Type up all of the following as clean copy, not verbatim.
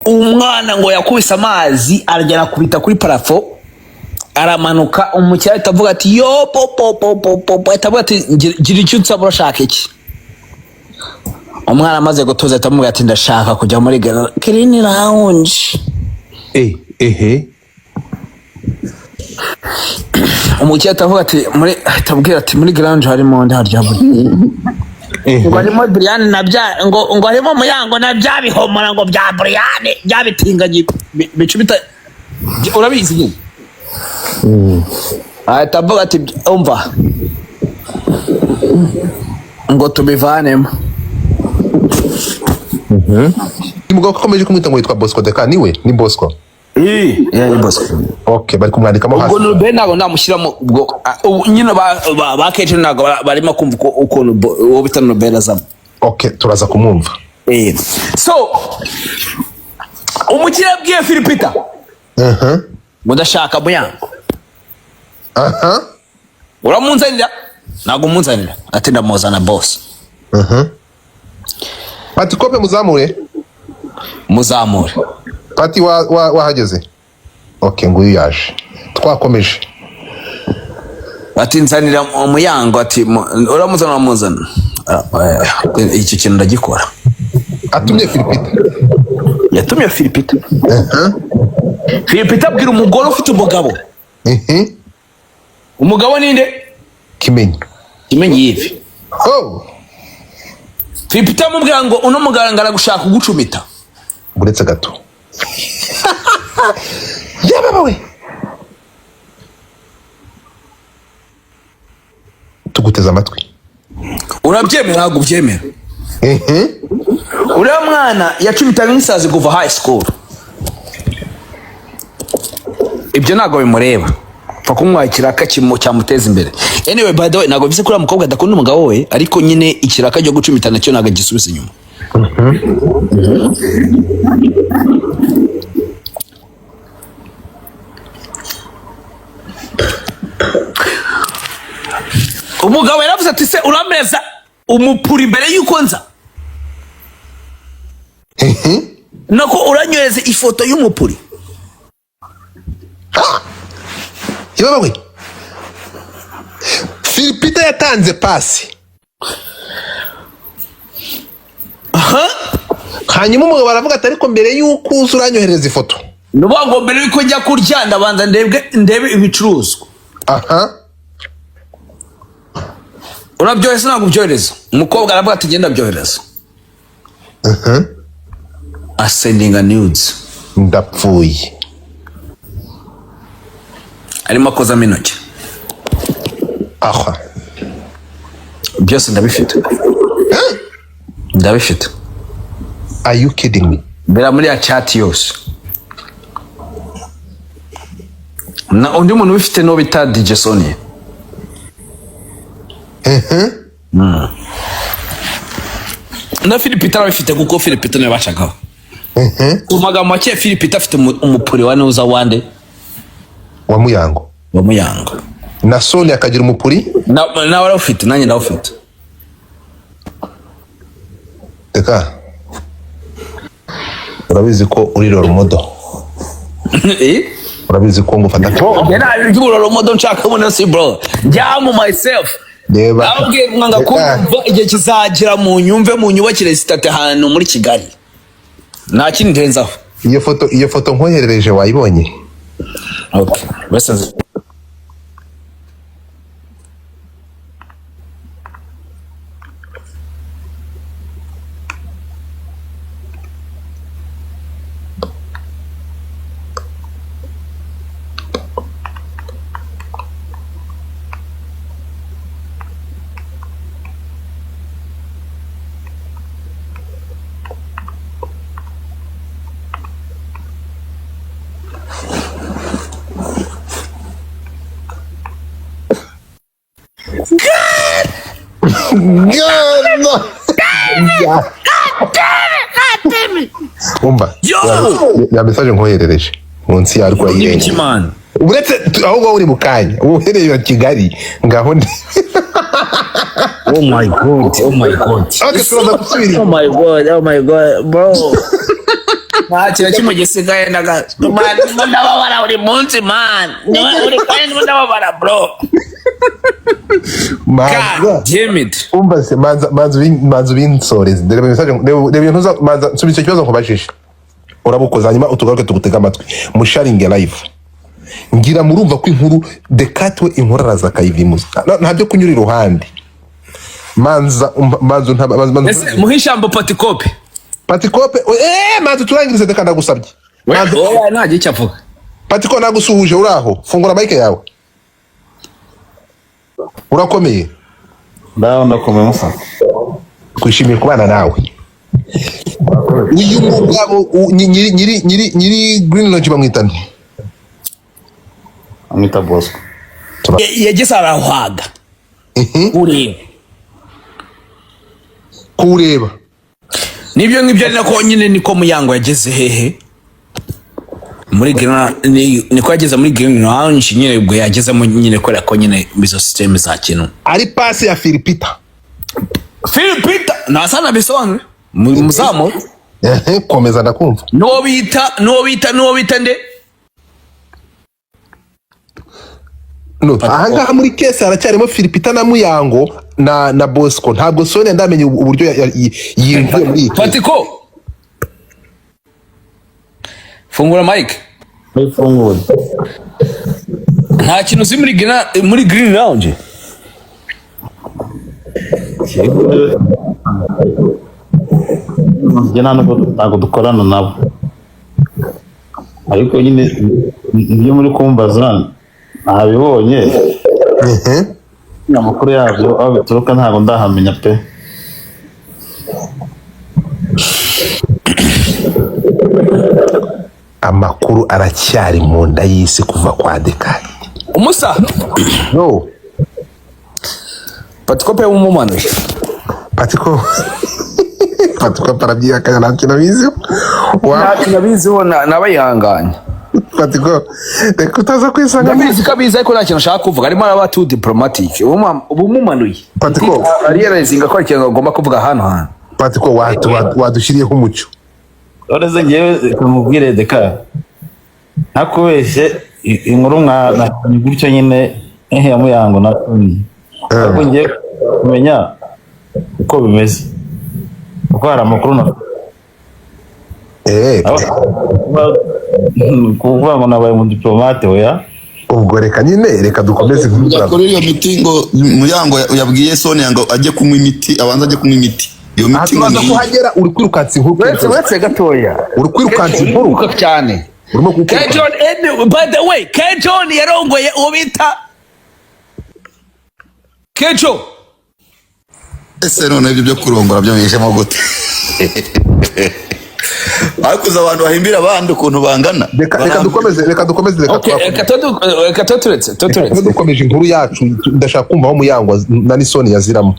Umwana ngo yakubise amazi, aragera akubita kuri plafond, aramanuka. Umukiriya ahita avuga ati: "Yo po po po po po po." Ahita avuga ati: "Gira icyo unsaba, urashaka iki?" Umwana amaze gutuza, ahita amubwira ati: "Ndashaka kujya muri green lounge." Eh, ehe. Umukiriya ahita avuga ati muri, ahita abwira ati: "Muri green lounge harimo nde harya buri?" Ngo harimo Brian na bya, ngo harimo Muyango na bya bihomora, ngo bya Brian bya bitinganyi bicubita, urabizi nyine. Ahita avuga ati: "Umva, ngo tubivanemo." Umugabo ko akomeje kumwita ngo yitwa Bosco Deka, niwe ni Bosco? Yeah, ni Bosco. Okay, bari kumwandikamo Ubwo hasi. Nubel ntabwo ndamushyiramo. Ubwo ubu nyine ba kenshi ntabwo barimo kumva ukuntu uwo bita Nubel azamo. Okay, turaza kumwumva. So umukiriya abwiye Philipita ngo: "Ndashaka Muyango." "Uramunzanira, ntabwo umunzanira?" Ati: "Ndamuzana, boss." Pati kope, muzamure. Muzamure. Pati wahageze? Okay, nguyu yaje, twakomeje. Ati: "Nzanira Muyango." Ati: "Uramuzana, uramuzana?" Ah, icyo kintu ndagikora. Atumye Philipita. Yatumye Philipita. Philipita abwira umugore ufite umugabo. Umugabo ninde? Kimenyi. Kimenyi yivi. Oh. Philipita amubwira ngo: "Uno muganga aragushaka kugucumita." Uretse gato, yababa we, tuguteze amatwi. Urabyemera, ntabwo ubyemera? Uriya mwana yacumitaga nk'isazi kuva high school. Ibyo ntabwo bimureba, pfa kumuha ikiraka cyamuteza imbere. Anyway, by the way, ntabwo bivuze ko uriya mukobwa adakunda umugabo we, ariko nyine ikiraka cyo gucumita nacyo ntabwo agisubiza inyuma. Umugabo yaravuze ati: "Se urameza umupuri mbere y'uko nza nako uranyohereza ifoto y'umupuri?" Yababa we, Philipita yatanze pasi, hanyuma umugabo aravuga ati: "Ariko mbere y'uko uza uranyohereza ifoto." Ni ukuvuga ngo mbere y'uko njya kurya, ndabanza ndebwe, ndebe ibicuruzwa. "Urabyohereza, ntabwo ubyohereza?" Umukobwa aravuga ati: "Genda byohereza." Asendinga nudes. Ndapfuye. Arimo akozamo intoki. Aha. Byose ndabifite, ndabifite. Are you kidding me? Mbera muri ya chat yose, na undi muntu ubifite n'uwo bita DJ Sonia. Na Philipita arabifite, kuko Philipita niwe bacagaho. Ku magambo make, Philipita afite umupuri wa nuza wande? Wa Muyango. Wa Muyango. Na Soni akagira umupuri. Nawe arawufite, nanjye ndawufite. Reka, urabizi ko uri role model? Eh? Urabizi ko ngufata? Njye nta bintu by'uburoro modo nshaka kubona, si bro, njyamu myself. Reba. Nababwiye mwanga Reka. kumva, igihe kizagera mu nyumve, mu nyubakire sitati ahantu muri Kigali, nta kindi ndenzaho. Iyo foto nkoherereje wayibonye? Okay, bese God, no. Umva. Yo! Ya message nkoherereje munsi yarwo N'ibiki? ayirenga. Man. Uretse aho ngaho uri mu kanya uhereye wa Kigali ngaho ndi. Oh my God, oh my God. Okay, turaza gusubira. Oh my God, oh my God, bro. Nta kintu kimwe gisigaye na gato, man. Ndimo ndababara buri munsi, man. Buri kanya ndimo ndababara, bro. Manza. God damn it. Umva se, manza, manza, manza ubinsoreze. Reba message, reba ibintu manza nsubiza icyo kibazo nkubajije. Urabukoze, hanyuma utugaruke tugutega amatwi. Musharinge live. Ngira murumva ko inkuru The Cat we inkuru araza akayivimuza. Nta byo kunyura iruhande. Manza manza manza. Ese muhe ijambo Patikope. Patikope, manza turangirize Deka, ndagusabye. Manza. Oya, nta icyo avuga. Patiko, nagusuhuje, uraho? Fungura mic yawe. Urakomeye? Ndaho, ndakomeye musa. Twishimiye kubana nawe. Uyu mugabo nyiri Green Lodge bamwita nde? Amwita Bosco. Yageze arahwaga ureba. Kuwureba. Nibyo ngibyo, ari nako nyine niko Muyango yageze hehe muri Green, niko yageze muri Green Lounge nyine. Ubwo yagezemo nyine kubera ko nyine izo system za kintu. Ari pasi ya Philipita. Philip Peter ntasa nabisobanure muzamu. Ehe, komeza ndakumva. N'uwo bita nde? No, ahangaha muri case haracyarimo Philipita na Muyango na Bosco. Ntabwo Sonia ndamenya uburyo yinjiye muri iyi case. Patiko, fungura mic. Ifunguye. Nta kintu uzi muri Green Lounge? Yego, njye nta nubwo ntabwo dukorana nabo, ariko nyine ibyo muri kumbaza ntabibonye. Amakuru yabyo aho bituruka ntabwo ndahamenya pe. Amakuru aracyari mu nda y'isi kuva kwa Dekati. Umusa. No. Patikope wumumanuye. Patiko, Patiko parabyihakana, nta kintu abiziho. Nta kintu abiziho, nabayihanganye. Patiko, reka utaza kwisanga. Ndabizi ko abizi, ariko nta kintu ashaka kuvuga, arimo araba too diplomatic. Ubumumanuye. Patiko. Ariyerezinga ko hari ikintu agomba kuvuga hano hantu. Patiko, wadushyiriyeho umucyo. Uretse njyewe kamubwire Deka, ntakubeshye, inkuru mwa ni gutyo nyine ehe ya Muyango na Tony, ariko ngiye kumenya uko bimeze kuko hari amakuru na kuvuga ngo nabaye umudipolomate, oya. Ubwo reka nyine, reka dukomeze inkuru zawe. Kuri iyo miti ngo Muyango yabwiye Sonia ngo ajye kunywa imiti, abanza ajye kunywa imiti, iyo Aha miti ngo turaza ni kuhagera. Uri kwirukansa inkuru. Uretse gatoya. Uri kwirukansa inkuru. Uriruka cyane. Urimo kuwukwirukansa. Kejon, by the way, Kejon yarongoye uwo bita Kejo. Ese none ibyo byo kurongora byo bijemo gute? Ariko uzi abantu bahimbira abandi ukuntu bangana. Reka dukomeze, reka dukomeze, reka Okay, twakomeze. reka turetse, Reka turetse. dukomeje inkuru yacu. Ndashaka kumva aho Muyango na Nisoni yaziramo.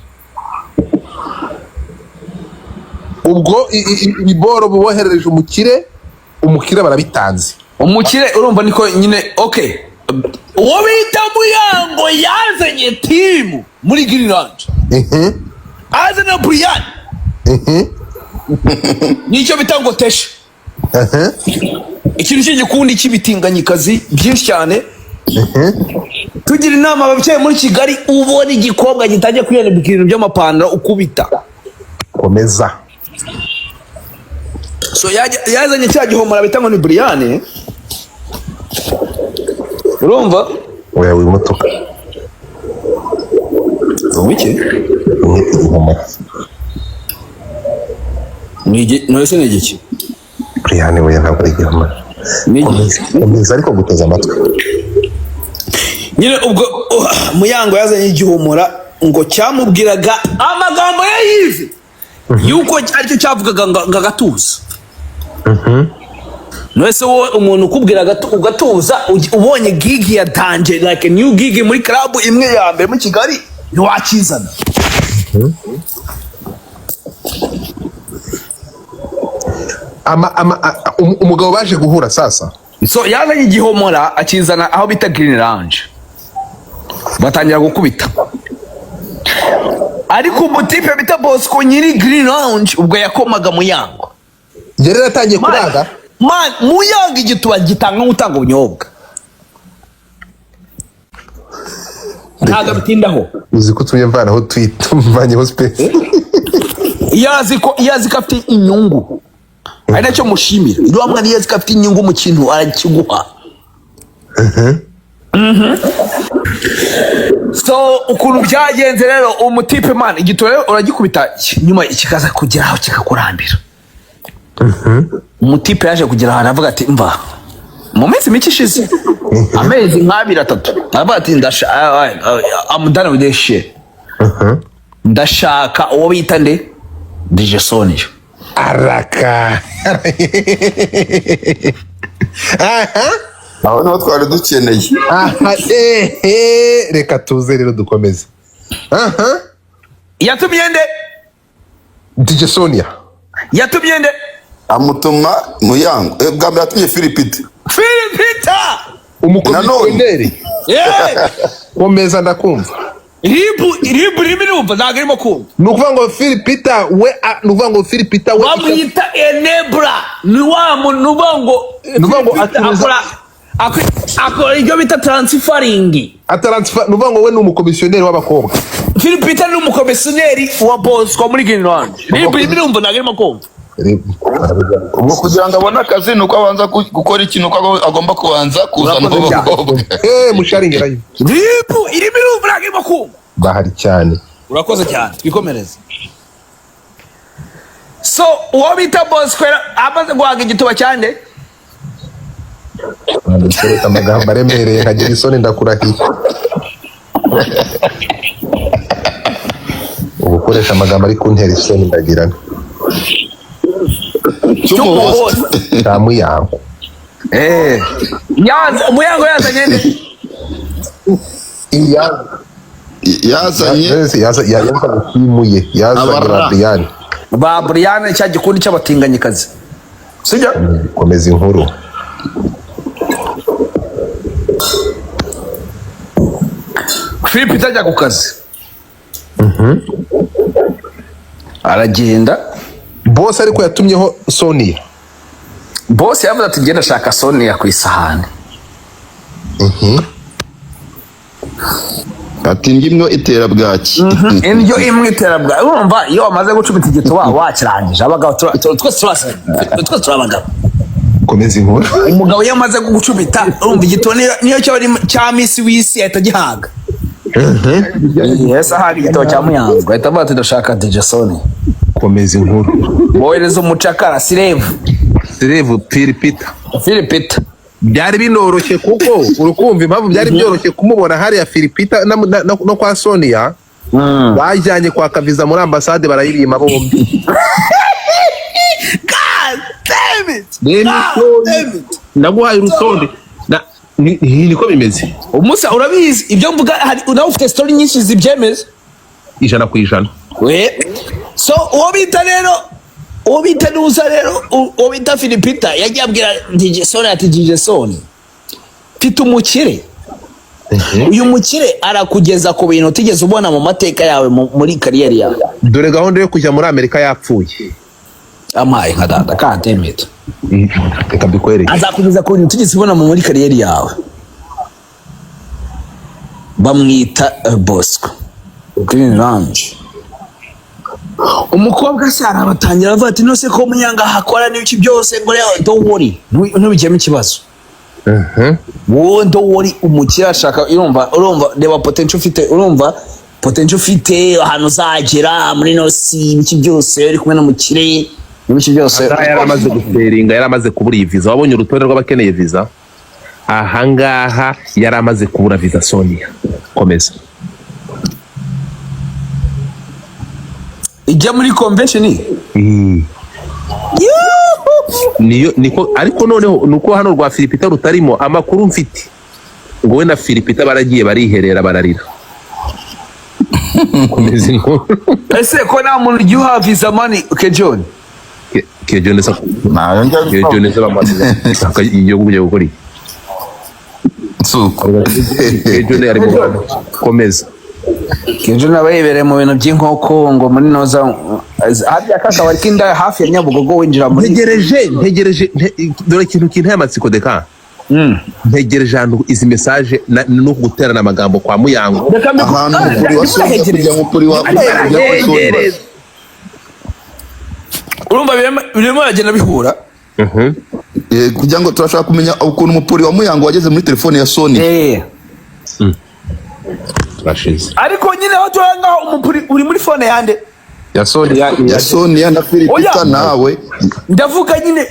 Ubwo ibiboro boherereje umukire, umukire barabitanze. Umukire urumva niko nyine, okay. Uwo bita Muyango yazanye team muri Green Lounge. Azana Brian. Nicyo bita ngo teshe. Ikintu cy'igikundi cy'ibitinganyikazi byinshi cyane. Tugira inama ababyeyi muri Kigali, ubona igikobwa gitangiye kwiyandika ibintu by'amapantaro ukubita. Komeza. So yazanye cya gihomora bita ngo ni Brian, urumva? Oya, wimutuka. Wiki? Ni igihomora. Ni ni igiki? Brian we ntabwo ari igihomora. Ni igiki? Komeza, komeza, ariko guteza amatwi. Nyine ubwo Muyango yazanye igihumura ngo cyamubwiraga amagambo ye yize yuko aricyo cyavugaga ngo agatuza. None wowe umuntu ukubwira ugatuza, ubonye gig ya danje, like a new gig muri club imwe ya mbere muri Kigali, ntiwakizana? Umugabo baje guhura sasa. So yazanye igihomora akizana aho bita Green Lounge, batangira gukubita, ariko umutipe bita Bosco nyiri Green Lounge ubwo yakomaga Muyango. Yari yaratangiye kubaga. Man, Muyango igituba gitanga nk'utanga ubunyobwa, ntabwo abitindaho. Uzi ko utumye mvanaho twita mvanyeho space. Iyo azi ko afite inyungu, ari nacyo mushimira. Iyo mwana, iyo azi ko afite inyungu mu kintu, arakiguha. So ukuntu byagenze rero, umutipe, man, igituba rero uragikubita, nyuma kikaza kugeraho kikakurambira. Umutipe yaje kugera ahantu avuga ati, mva, mu minsi mike ishize, amezi nk'abiri atatu, aravuga ati, "I'm done with this shit. Ndashaka uwo bita nde? DJ Sonia." Araka, aha. Aho niho twari dukeneye. Aha, ehe, reka tuze rero dukomeze, aha. Yatumye nde? DJ Sonia. Yatumye nde? Amutuma Muyango. Bwa mbere yatumye Philipite. Philipita. Umukomisiyoneri. Yeah! Komeza, ndakumva. Ribu, ribu ririmo irumva, ntabwo irimo kumva. Ni ukuvuga ngo Philipita we ni ukuvuga ngo Philipita we Bamwita enabler, ni wa muntu uvuga ngo Ni ukuvuga ngo Philipita akora ibyo bita transferring. Ataransifa. Ni ukuvuga ngo we ni umukomisiyoneri w'abakobwa. Philipita ni umukomisiyoneri wa Bosco muri Green Lounge. Ribu ririmo irumva, ntabwo irimo kumva. Ubwo kugira ngo abone akazi ni uko abanza gukora ikintu, uko agomba kubanza kuzana Urakoze cyane. abakobwa. Musharingirayo. Ribu irimo irumva, ntabwo irimo kumva. Bahari cyane. Urakoze cyane, twikomereze. So uwo bita Bosco amaze guhaga igituba cyane. Gukoresha amagambo aremereye nkagira isoni, ndakurahiye. Ugukoresha amagambo ari kuntera isoni, ndagira nti cy'umuhondo. Cya Muyango. Yaza Muyango yazanye nde? Yazanye Yazanye timu ye, yazanye Abara. ba Brian. Ba Brian, cya gikundi cy'abatinganyikazi, sibyo? Komeza inkuru. Philip itajya ku kazi, aragenda. Bose, ariko yatumyeho Sonia. Boss yavuze ati, "Ngenda ashaka Sonia ku isahani." Ati, "Indyo imwe itera bwaki." Indyo imwe iterabwa. Urumva, iyo wamaze gucumita igituba wakirangije, abagabo twese turasa, twese turi abagabo. Komeza inkuru. Umugabo iyo amaze gucumita, urumva, igituba niyo cyaba ari cya misi w'isi, ahita agihaga. Yes, ahaga igitabo cya Muyango, ahita avuga ati, "Ndashaka DJ Sonia." Komeza inkuru. Bohereza umucakara, slave. Slave Philipita. Philipita. Byari binoroshye, kuko urukumva impamvu byari byoroshye kumubona hariya Philipita no kwa Sonia, bajyanye kwaka viza muri ambasade, barayirima bombi. God damn it! Rero God damn it! Ndaguhaye urutonde. Niko bimeze. Umusa, urabizi ibyo mvuga, hari nawe ufite story nyinshi zibyemeza. 100%. We, so uwo bita rero, uwo bita nuza rero, uwo bita Philipita yagiye abwira DJ Sony ati, "DJ Sony, mfite umukire. Uyu mukire arakugeza ku bintu utigeze ubona mu mateka yawe, muri career yawe." Dore gahunda yo kujya muri Amerika yapfuye. Amaye nka dada, God damn it. Reka mbikwereke. Azakugeza ku bintu utigeze ubona muri career yawe. Bamwita Bosco Green Lounge. Umukobwa se arabatangira, avuga ati, "Nose ko Munyanga hakora n'ibiki byose?" Ngo rero, "Don't worry, ntubigiremo ikibazo wowe, don't worry." Umukire ashaka, urumva, reba potential ufite, urumva potential ufite, ahantu uzagera muri no si ibiki byose, uri kumwe n'umukire n'ibiki byose. Aha yari amaze guferinga, yari amaze kubura iyi viza. Wabonye urutonde rw'abakeneye viza? Ahangaha yari amaze kubura viza Sonia. Komeza. Ijya muri convention. Niyo niko, ariko noneho nuko hano rwa Philipita rutarimo. Amakuru mfite ngo we na Philipita baragiye bariherera, bararira. Komeza inkuru. Ese ko nta muntu ujya uha visa money ke John? Kejo neza. Ntayo njya. Kejo neza, bamaze iyo kujya gukora iki? Nsuko. Kejo ne ari mu bantu. Komeza. Kenjo nawe yibereye mu bintu by'inkoko ngo muri noza harya kakabari k'inda hafi ya Nyabugogo winjira muri. Ntegereje dore ikintu kinteye amatsiko deka. Ntegereje ahantu izi message no guterana amagambo kwa Muyango. Reka Ahantu umupuri wa Sonia kujya mupuri wa kujya kuri Sonia. Urumva birimo biragenda bihura. Kugira ngo turashaka kumenya ukuntu umupuri wa Muyango wageze muri telefone ya Sonia. Turashize. Ariko nyine aho turi ngaho umupuri uri muri phone yande? Ya Sonia. Ya Sonia na Philipita. Oya. Nawe. Ndavuga nyine,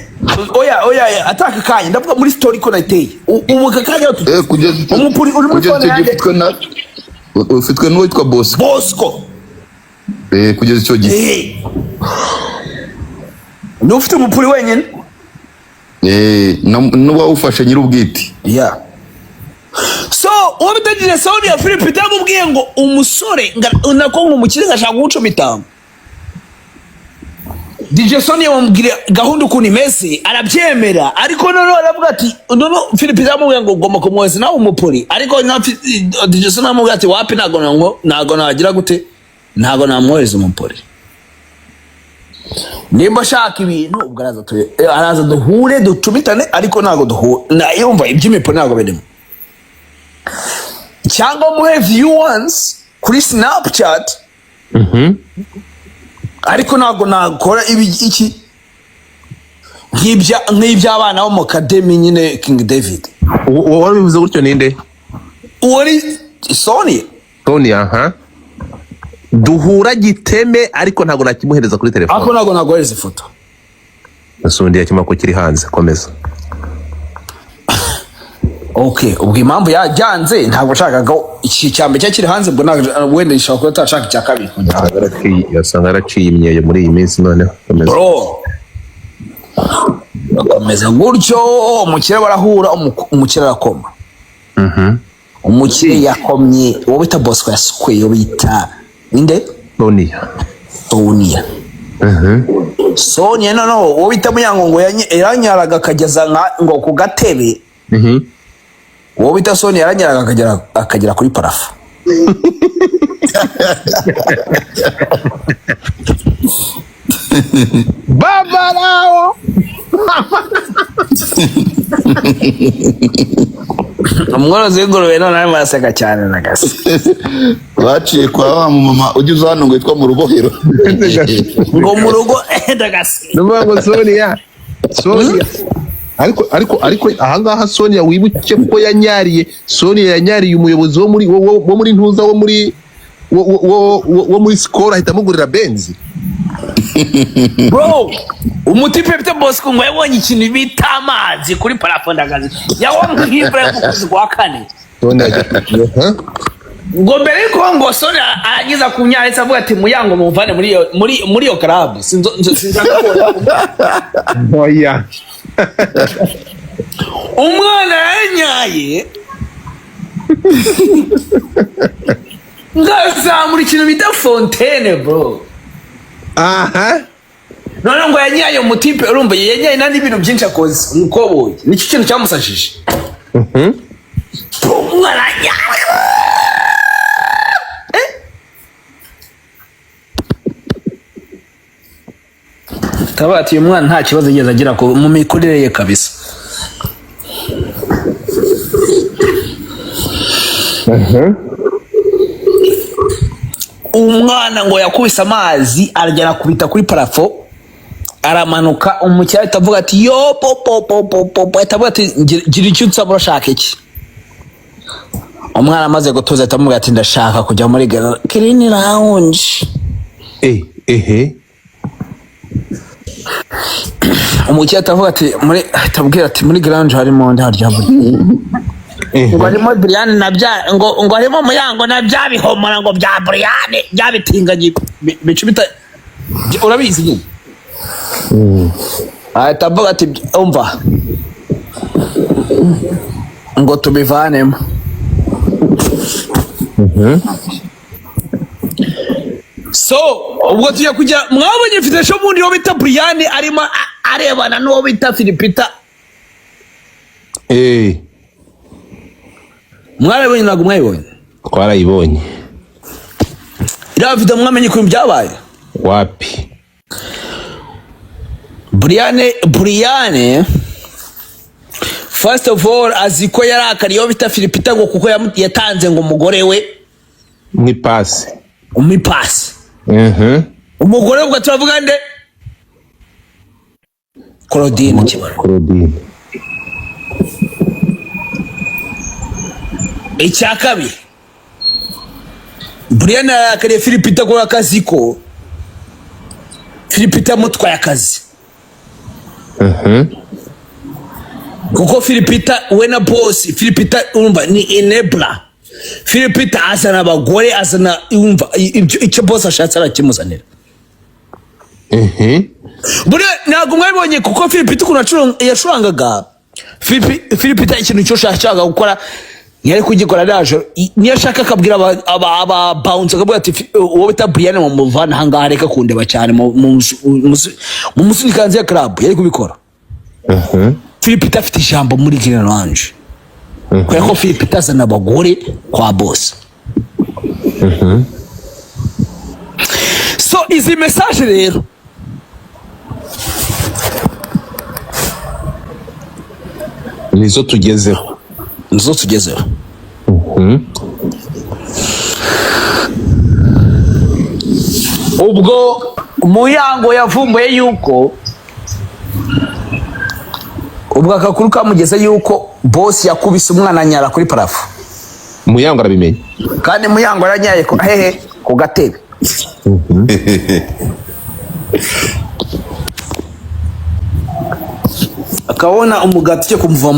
oya oya, ataka kanya ndavuga muri story ko nateye ubu aka kanya Kugeza icyo Umupuri uri muri kugeza phone icyo gihe yanjye. ufitwe na ufitwe n'uwitwa Bosco. Bosco. Kugeza icyo gihe. Ni ufite umupuri wenyine. N'uwawufashe nyir'ubwite. Yeah. So uwo bitagize Sonia, Philip yamubwiye ngo umusore nako ngo umukire ngashaka kugucumita. DJ Sonia bamubwira gahunda ukuntu imeze, arabyemera, ariko noneho aravuga ati noneho Philip yamubwiye ngo ugomba kumwohereza nawe umupuri, ariko na DJ Sonia amubwira ati wapi, ntago nagira gute, ntago namwohereza umupuri. Nimba ashaka ibintu ubwo araza araza duhure ducumitane, ariko ntago duhure yumva iby'imipuri ntago birimo, cyangwa muhe view once kuri Snapchat, ariko ntabwo nakora ibi iki nk'iby'abana bo mu academy nyine King David. Uwo wabivuze gutyo ninde? Uwo ni Sonia. Sonia, aha duhura giteme, ariko ntabwo nakimuhereza kuri Ariko telefone. ntabwo naguhereza ifoto. Sonia yakima ko kiri hanze, komeza. Okay, ubwo impamvu yajyanze ntabwo nshakaga iki cya mbere cyari kiri hanze, ubwo ntabwo wenda ishobora kuba atashaka icya kabiri kugira ngo Yasanga yaraciye imyeyo muri iyi minsi noneho, komeza. Bro, bakomeza gutyo, umukire barahura, umukire arakoma. Umukire yakomye uwo bita Bosco, yasukuye uwo bita ninde? Sonia. Sonia. Sonia noneho uwo bita Muyango ngo yaranyaraga akageza nka ngo ku gatebe. Uwo bita Sonia yaranyaraga akagera kuri plafond. Babarawo. Umworozi w'ingurube none arimo araseka cyane nagase. Baciye kwa wa mumama ujya uza hano ngo yitwa mu rubohero. Ngo mu rugo ndagase. Nuvuga ngo Sonia ariko ahangaha Sonia wibuke ko yanyariye, Sonia yanyariye umuyobozi wo muri ntuza wo muri Skol, ahita amugurira Benz. Bro, umutipe bita Bosco ngo yabonye ikintu bita amazi kuri plafond ndagazi yabonye nk'imvura yo mu kwezi kwa kane. Sonia ajya huh? Ngo mbere yuko ngo Sonia arangiza kunyara avuga ati Muyango mumvane muri iyo club, sinshaka kubona. Oya. Umwana yanyaye ngazamura ikintu bita fontaine, bro. None ngo yanyaye umutipe, urumva yanyaye nta n'ibintu byinshi akoze, umukoboyi nicyo kintu cyamusajije. Umwana yanyaye. Tabati uyu mwana nta kibazo yigeze agira mu mikurire ye kabisa. Umwana ngo yakubise amazi aragera akubita kuri plafond, aramanuka, umukire ahita avuga ati yo po po po po po po, ahita avuga ati gira icyo unsaba, urashaka iki? Umwana amaze gutuza ahita amubwira ati ndashaka kujya muri Green Lounge. Ehe. Umukire ahita avuga ati muri, ahita abwira ati muri Lounge harimo ndi harya buri ngo harimo Brian na bya ngo harimo Muyango na bya bihomora ngo bya Brian bya bitinganyi bicubita, urabizi nyine. Ahita avuga ati umva ngo tubivanemo. So ubwo tujya kujya mwabonye mfite ejo bundi uwo bita Brian arimo arebana n'uwo bita Philipita. Mwarabibonye? Ntabwo mwabibonye? Twarayibonye. Iriya video mwamenye ukuntu byabaye? Wapi. Brian first of all azi ko yarakariye uwo bita Philipita ngo kuko yatanze ngo umugore we mu ipasi. Mu ipasi. Umugore we ubwo turavuga nde? Claudine Kibaro. Claudine. Icya kabiri, Brian yarakariye Philipita ko akazi ko Philipita yamutwaye akazi, kuko Philipita we na boss Philipita urumva ni enabler. Philipita azana abagore, azana, urumva, icyo boss ashatse arakimuzanira. Buriya ntabwo mwabibonye, kuko Philipita ukuntu yacurangaga, Philipita ikintu cyose yashakaga gukora ntiyari kugikora ryaje. Niyo ashaka akabwira aba bounce, akavuga ati: "Uwo bita Brian mumuvana ahangaha, reka kundeba cyane, mu musunika hanze ya club." Yari kubikora. Philipita afite ijambo muri Green Lounge kubera ko Philipita azana abagore kwa boss. So izi message rero nizo tugezeho. Nizo tugezeho. Ubwo Muyango yavumbuye yuko, ubwo akakuru kamugeze yuko boss yakubise umwana anyara kuri plafond. Muyango arabimenya. Kandi Muyango yaranyaye hehe? Ku gatebe. Akabona umugati ugiye kumuva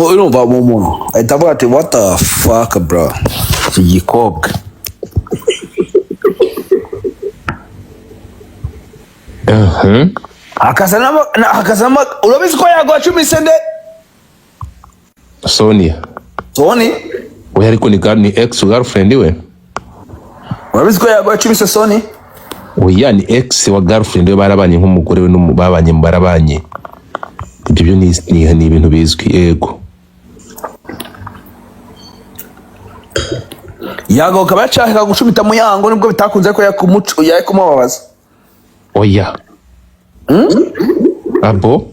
urumva mu munwa, ahita avuga ati: "What the fuck, bro, iki gikobwa." Hakazanamo, urabizi ko Yago yacumise nde? Sonia. Soni. We ariko ni ex girlfriend we. Urabizi ko Yago yacumise Soni? Oya, ni ex wa girlfriend we, barabanye nk'umugore we babanye, barabanye. Ibyo byo ni ibintu bizwi, yego. Yago akaba yashakaga gucumita Muyango nubwo bitakunze ko yari kumubabaza. Oya, abo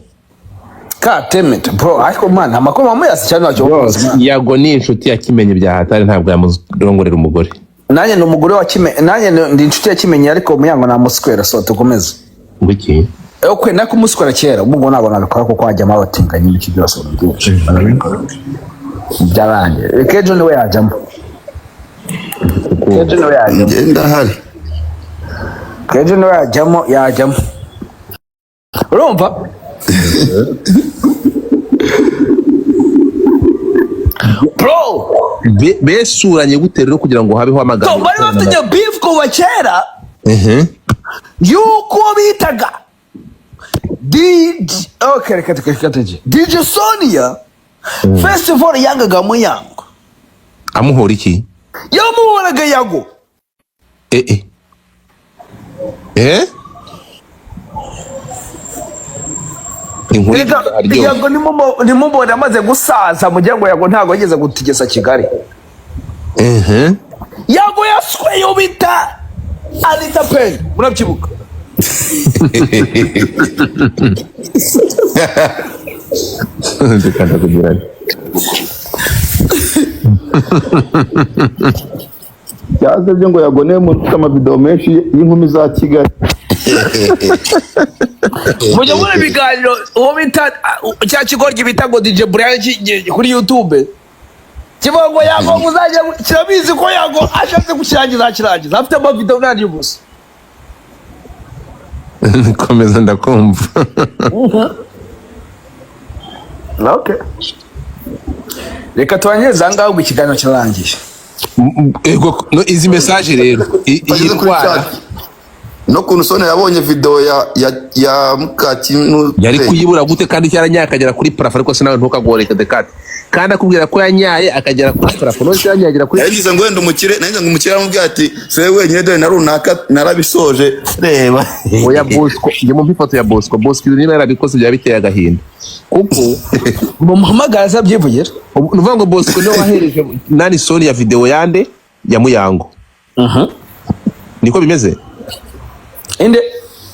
God damn it, bro, ariko man, amakuru mamuyazi cyane, ntacyo bamuzi, man. Yago ni inshuti ya Kimenyi bya hatari, ntabwo yamurongorera umugore. Nanjye ni umugore wa Kimenyi, nanjye ndi inshuti ya Kimenyi, ariko Muyango namuswera, so tukomeze. Ngo iki? Okay, nako umuswera kera, ubu ngo ntabwo nabikora kuko hajyamo abatinganyi n'ibiki byose byinshi byarangiye. Reka ejo niwe yajyamo, ejo niwe yajyamo. Njye ndahari. Ejo niwe yajyamo, yajyamo, urumva, bro. Besuranye gute rero kugira ngo habeho So amagambo? bari bafitanye beef kuva kera yuko bitaga DJ, okay, reka reka tujye DJ Sonia. First of all, yangaga Muyango. Amuhora iki? Yamuhoraga Yago. Eh eh eh, inkuru Reka aryoshye. Yago nimumubone amaze gusaza mugira ngo Yago ntabwo yigeze gutigesa Kigali. Yago yasweye uwo bita Anita Pen, murabyibuka? Reka ndakubwira nti. Byaze byo ngo Yago niwe muntu ufite amavideo menshi y'inkumi za Kigali. Mujya muri ibiganiro uwo bita cya kigoryi bita ngo DJ Brian kuri YouTube kivuga ngo Yago muzajya, kirabizi ko Yago ashatse kukirangiza akirangiza, afite amavideo nani ubusa. Komeza, ndakumva. Okay, reka tubanyereze aha ngaha, ubwo ikiganiro kirarangiye. Ego, no, izi message rero iyi Bageze kuri ndwara chat no kuntu Sonia yabonye video ya Mukakinu. Yari kuyibura gute kandi cyaranyaye akagera kuri plafond? Ariko se nawe ntukagoreke dekate kandi akubwira ko yanyaye akagera kuri plafond, none se yanyaye agera kuri Yagize ngo wenda umukire, nagize ngo umukire aramubwira ati: "Si wowe wenyine, dore na runaka narabisoje, reba." Oya, Bosco, njye mu ifoto ya Bosco, Bosco niba yarabikoze byaba biteye agahinda kuko Mumuhamagara azabyivugira. Ni ukuvuga ngo Bosco niwe wahereje nani, Sonia, video yande ya Muyango. Niko bimeze. Inde?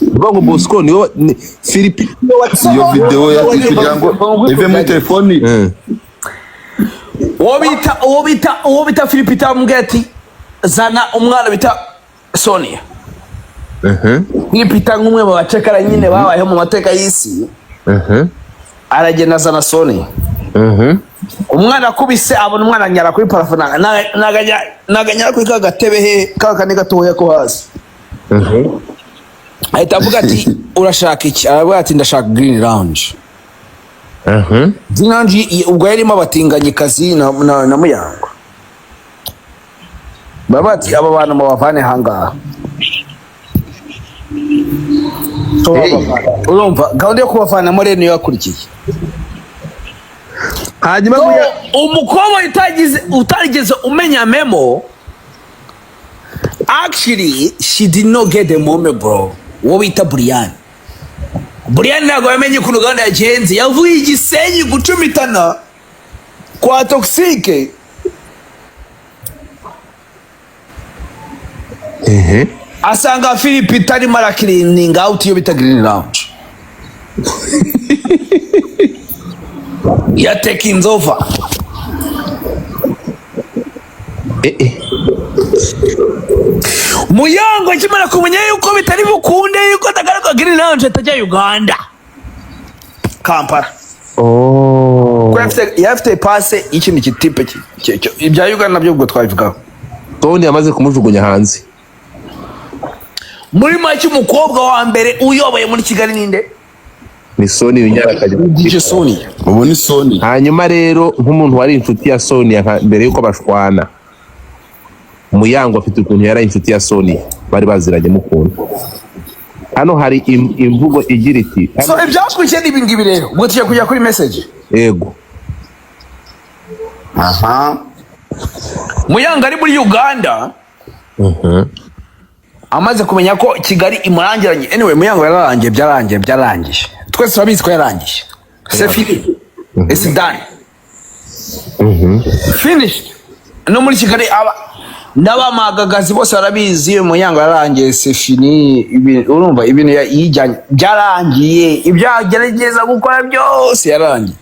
Uvuga ngo Bosco niwe Philippe Iyo video kugira ngo ive muri telefoni. Uwo bita Philippe amubwira ati zana umwana bita Sonia. Philippe nk'umwe mu bacakara nyine babayeho mu mateka y'isi, aragenda azana Sonia. Umwana akubise abona umwana anyara kuri plafond, naganyara kuri ka gatebe he ka kane gatoya ko hasi. Ahita avuga ati urashaka iki? Aravuga ati ndashaka Green Lounge. Green Lounge ubwo yarimo abatinganyikazi na Muyango. Baba bati aba bantu mubavane ahangaha. So, urumva gahunda yo kubavanamo rero niyo yakurikiye. Hanyuma So, umukobwa utarigeze umenya memo, actually she did not get the moment, bro. Uwo bita Brian, Brian ntabwo yamenye ukuntu gahunda yagenze. Yavuye i Gisenyi gucumitana kwa Toxxyk. Asanga Philip itarimo aracleaninga out iyo bita Green Lounge ya taking over. Eh, eh. Muyango akimara kumenya yuko bitari bukunde yuko atagaruka Green Lounge, atajya Uganda, Kampala. Oh. Kuko yari afite pase y'ikindi kitipe ibya Uganda nabyo ubwo twabivugaho. Tony yamaze kumujugunya hanze. Muri make, umukobwa wa mbere uyoboye muri Kigali ninde? Ni Soni winyara akajya. DJ Sonia. Ubu ni Soni. Hanyuma rero nk'umuntu wari inshuti ya Sonia mbere yuko bashwana, Muyango afite ukuntu yari inshuti ya Sonia, bari baziranye mukunda. Hano hari imvugo igira iti So ibyakurikiye ni ibingibi rero. Ubwo tugiye kujya kuri message. Yego. Aha. Muyango ari muri Uganda, amaze kumenya ko Kigali imurangiranye. Anyway, Muyango yararangiye, byarangiye, byarangiye, twese turabizi ko yarangiye. C'est fini, it's done, finished. No muri Kigali aba n'abamagagazi bose barabizi, Muyango yarangiye, c'est fini. Urumva ibintu yijyanye byarangiye, ibyo yagerageza gukora byose yarangiye.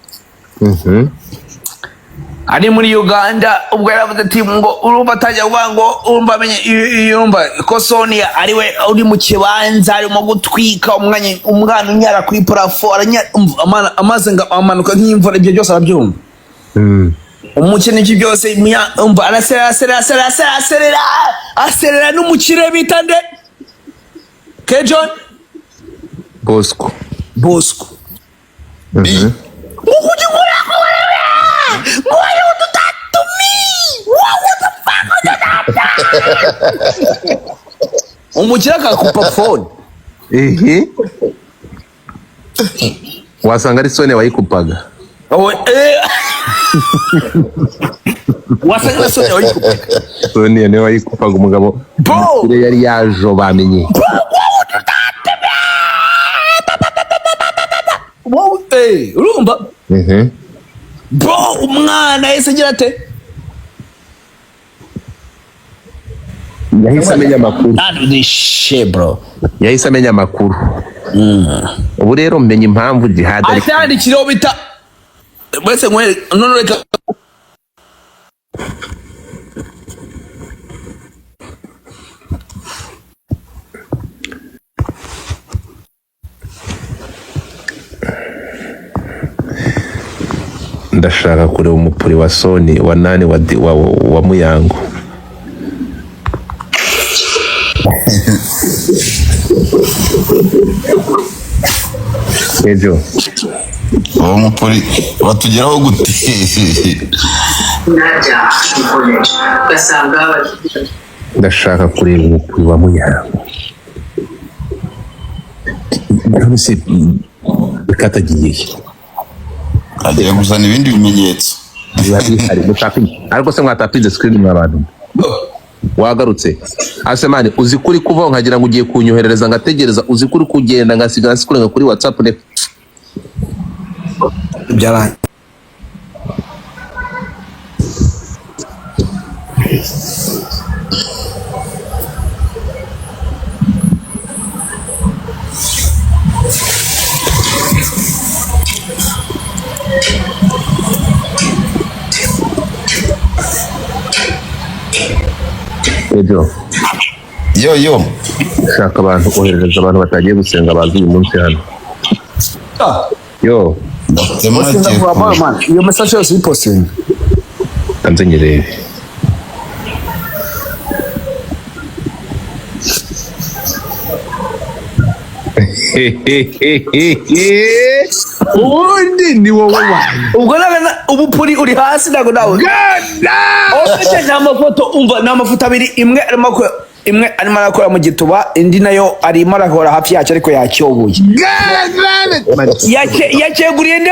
Ari muri Uganda ubwo yaravuze ati ngo urumva atangira kuvuga ngo urumva amenye urumva ko Sonia ari we uri mu kibanza arimo gutwika umwanya, umwana unyara kuri plafond, umva, amazi ngo amanuka nk'imvura. Ibyo byose arabyumva, umukino ibyo byose. Umva, araserera, aserera, aserera, aserera, aserera, aserera n'umukire bita nde ke John? Bosco. Bosco. Ngo kujya ukora ko ngo why you do that to me? What the fuck you do that? Umukire akakupa phone. Ehe, wasanga ari Sonia wayikupaga. Oh, eh. Wasanga na Sonia wayikupa. Sonia niwe wayikupaga umugabo. Bro! Umukire yari yajo bamenye. Bro, why would you do that to me? Wowe, eh, urumva bro, umwana yahise agira ate? Yahise amenya amakuru. None this shit, bro. Yahise amenya amakuru. Ubu rero menya impamvu Jihad ari Ahita yandikiraho bita wese nkwereke none reka. Ndashaka kureba umupuri wa Soni wa nani wa Muyango. Ejo. Uwo mupuri batugeraho gute? Najya college ugasanga Ndashaka kureba umupuri wa Muyango. None se katagiye he? Agiye kuzana ibindi bimenyetso. Biba bihari mutapinze, ariko se mwatapinze screen mwa bantu? Wagarutse asemani, uzi kuri kuvaho nkagira ngo ugiye kunyoherereza ngategereza, uzi kuri kugenda ngasigara nsikurenga kuri WhatsApp ne. Byarangiye. Ejo Yo yo. shaka abantu, oherereza abantu batagiye gusenga bazi uyu munsi hano. Yo. Ndetse Iyo message yose uyipostinga. Kanze nyirebe. Ubundi ni wowe wanjye. Ubwo ubu puri uri hasi, ntabwo nawe Ofite ni amafoto, umva, ni amafoto abiri, imwe arimo imwe arimo arakora mu gituba, indi nayo arimo arakora hafi yacyo ariko yacyobuye. Yacyeguriye nde?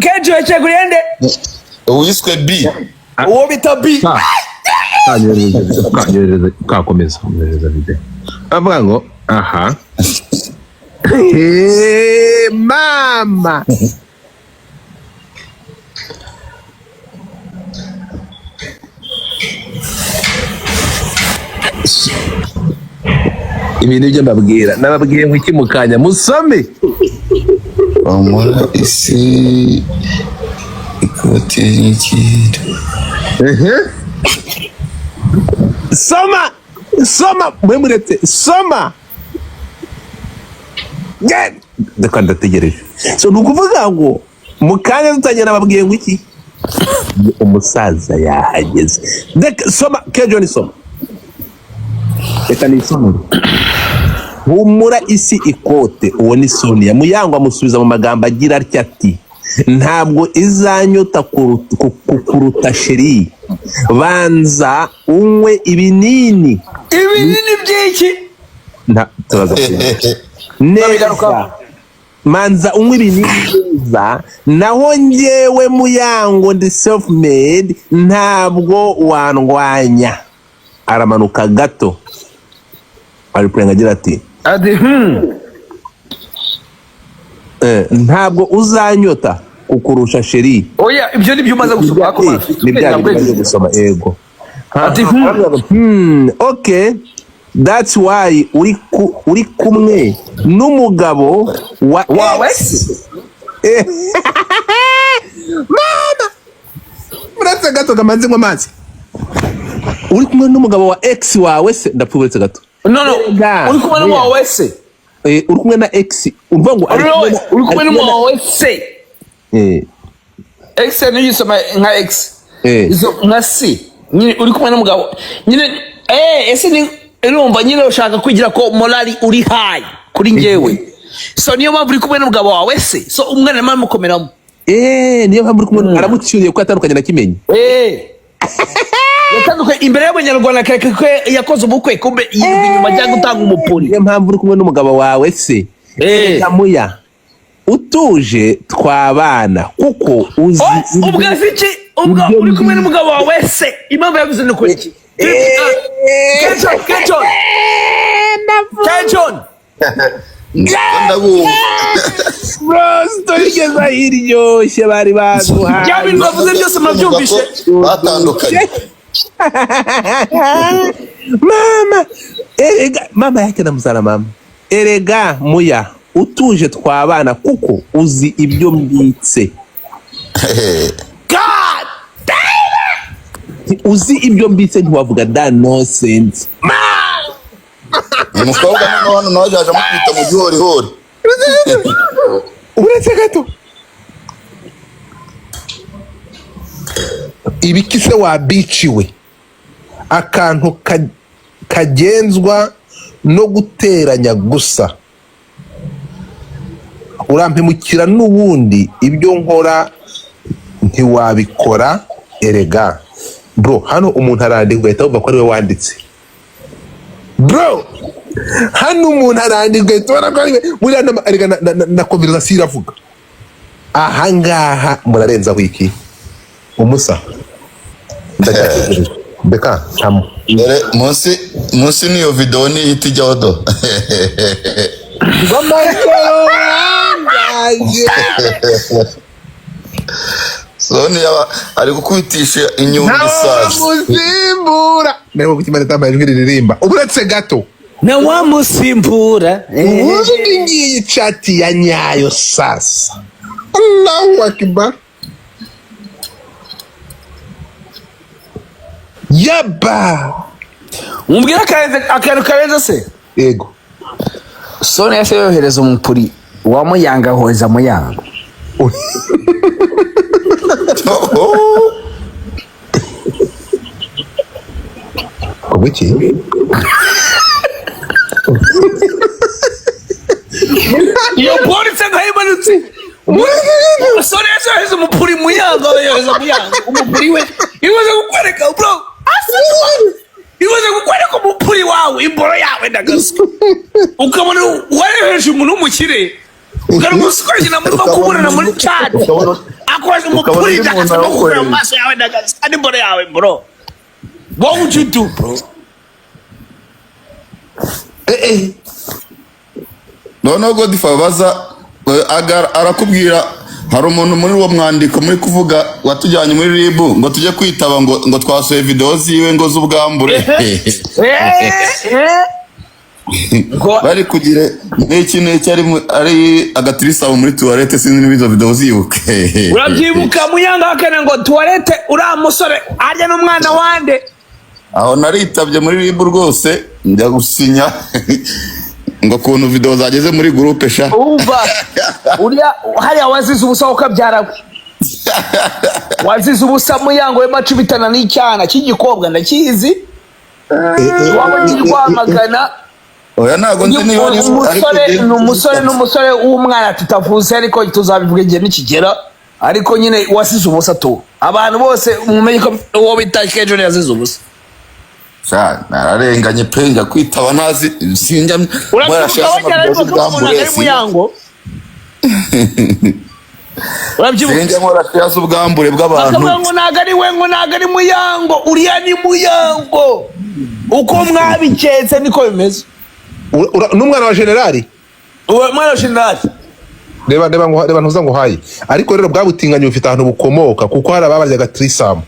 Kenshi yacyeguriye nde? Uwiswe B. Uwo bita B. Kanyoherereza, kakomeza nyoherereza video avuga ngo aha. Mama, ibi nibyo mbabwira, nababwiye ngo iki mukanya musome. Bamura isi ikoti n'ikintu. Soma, soma, mwe muretse soma. Reka ndategereje. So ni ukuvuga ngo mu kanya dutangira nababwiye ngo iki, umusaza yahageze. Reka soma kejo, ni soma, reka nisomere. Humura isi ikote, uwo ni Sonia Muyango amusubiza mu magambo agira atya ati: "Ntabwo izanyota kukuruta chérie, banza unywe ibinini." Ibinini by'iki? Turaza neza. Manza unywe ibinini neza, naho njyewe Muyango ndi self made, ntabwo wandwanya. Aramanuka gato, ari agira ati: Ati "Ntabwo uzanyota kukurusha chérie." Oya, ibyo ni byo umaze gusoma ariko. Ni bya bindi maze gusoma, ego. Ati Okay, that's why uri kumwe n'umugabo wa wawe. Ex. Mama, uretse gato kamanze nywa amazi. Uri kumwe n'umugabo wa ex wawe se? Ndapfa, uretse gato. No, Erega, uri kumwe n'umugabo we se? Uri kumwe na ex, urumva ngo ari kumwe Uri kumwe ari kumwe na- n'umugabo we se? Ex niyo uyisoma nka ex. Izo nka c nyine, uri kumwe n'umugabo nyine. Ese ni urumva nyine ushaka kwigira ko morali uri high kuri njyewe, so niyo mpamvu uri kumwe n'umugabo wawe se? So umwana arimo aramukomeramo. Niyo mpamvu uri kumwe, aramucyuriye ko yatandukanye na Kimenyi. Yatandukanye imbere y'Abanyarwanda, kereka ko yakoze ubukwe, kumbe yirirwa inyuma ajya gutanga umupuri. Niyo mpamvu uri kumwe n'umugabo wawe se? Muya, utuje twabana kuko uzi Oh, ubwo si iki? Ubwo ibyo uri kumwe n'umugabo wawe se, impamvu yavuze ni ukuri iki? Kenjon, Kenjon, Kenjon. Ndabumva. Bro, story igeze aho iryoshye bari baduhaye. Bya bintu bavuze byose murabyumvishe. Batandukanye. Mama, erega mama yake na mama, erega muya, utuje twabana kuko uzi ibyo mbitse. God. Uzi ibyo mbitse, ntiwavuga da nonsense. Umukobwa noneho hano nawe yaje amukubita mu gihorihori. Uretse gato, ibiki se wabiciwe? Akantu kagenzwa no guteranya gusa, urampemukira n'ubundi ibyo nkora ntiwabikora. Erega bro, hano umuntu arandika ugahita wumva ko ari we wanditse. Bro, hano umuntu arandika ugahita ubona ko ari we. Buriya erega na conversation iravuga. Ahangaha murarenzaho iki? Umusa, ndacyategereje, beka ntamo. Dore munsi n'iyo video niyo ihita ijyaho do. Rw'amakoro wangaje. Soni yaba ari gukubitisha inyundo isazi. Ntawamusimbura mbere ko kimana tambaye ijwi riririmba. Uretse gato. Ntawamusimbura. Ubundi ngiyi chat ya nyayo sasa. Allahu akbar, yaba. Mumbwire akantu karenze se. Yego. Soni yahise yohereza umupuri wa Muyanga, ahoza Muyanga. Kuki? Iyo polisi nkayimanutse. Soni yahise yohereza umupuri Muyanga, yohereza Muyanga umupuri we. Imaze kukwereka bro, imaze kukwereka umupuri wawe, imboro yawe ndagaso, ukabona wayohereje umuntu w'umukire, ukanamusukoresha na murimo kuburana muri chat, akoresha umupuri undi muntu ndagaso no gukora mu arawukoresha. maso yawe ndagaso kandi imboro yawe bro. What would you do, bro? Noneho Godfather baza arakubwira hari umuntu muri uwo mwandiko muri kuvuga watujyanye muri RIB ngo tujye kwitaba ngo twasuye video ziwe ngo z'ubwambure. Ngo bari kugira n'iki n'iki ari agatirisamu muri tuwarete, sinzi niba izo video zibuke. Urabyibuka Muyanga hakana ngo tuwarete uriya musore arya n'umwana wande. Aho naritabye muri RIB rwose njya gusinya ngo kuntu video zageze muri groupe sha. Umva uriya hariya wazize ubusa ukabyara we. Wazize ubusa Muyango we macubitana n'icyana cy'igikobwa ndakizi. Waba Rwamagana. Oya ntabwo nzi niba ari Umusore ni umusore n'umusore w'umwana tutavuze ariko tuzabivuga igihe nikigera, ariko nyine wasize ubusa tu. Abantu bose mumenye ko uwo bita Kejoni yazize ubusa. Sha nararenganye pe, njya kwitaba ntazi sinjya. Urabyibuka wajyana ariko ukamubona ari Muyango. Urabyibuka sinjya nkora share ubwambure bw'abantu. Bakavuga ngo ntago ari we, ngo ntago ari Muyango, uriya ni Muyango. Uko mwabiketse niko bimeze. N'umwana wa generali. Uwo mwana wa generali. Reba reba ngo reba ntuza ngo hayi. Ariko rero bwabutinganye bufite ahantu bukomoka kuko hari ababaryaga trisamu.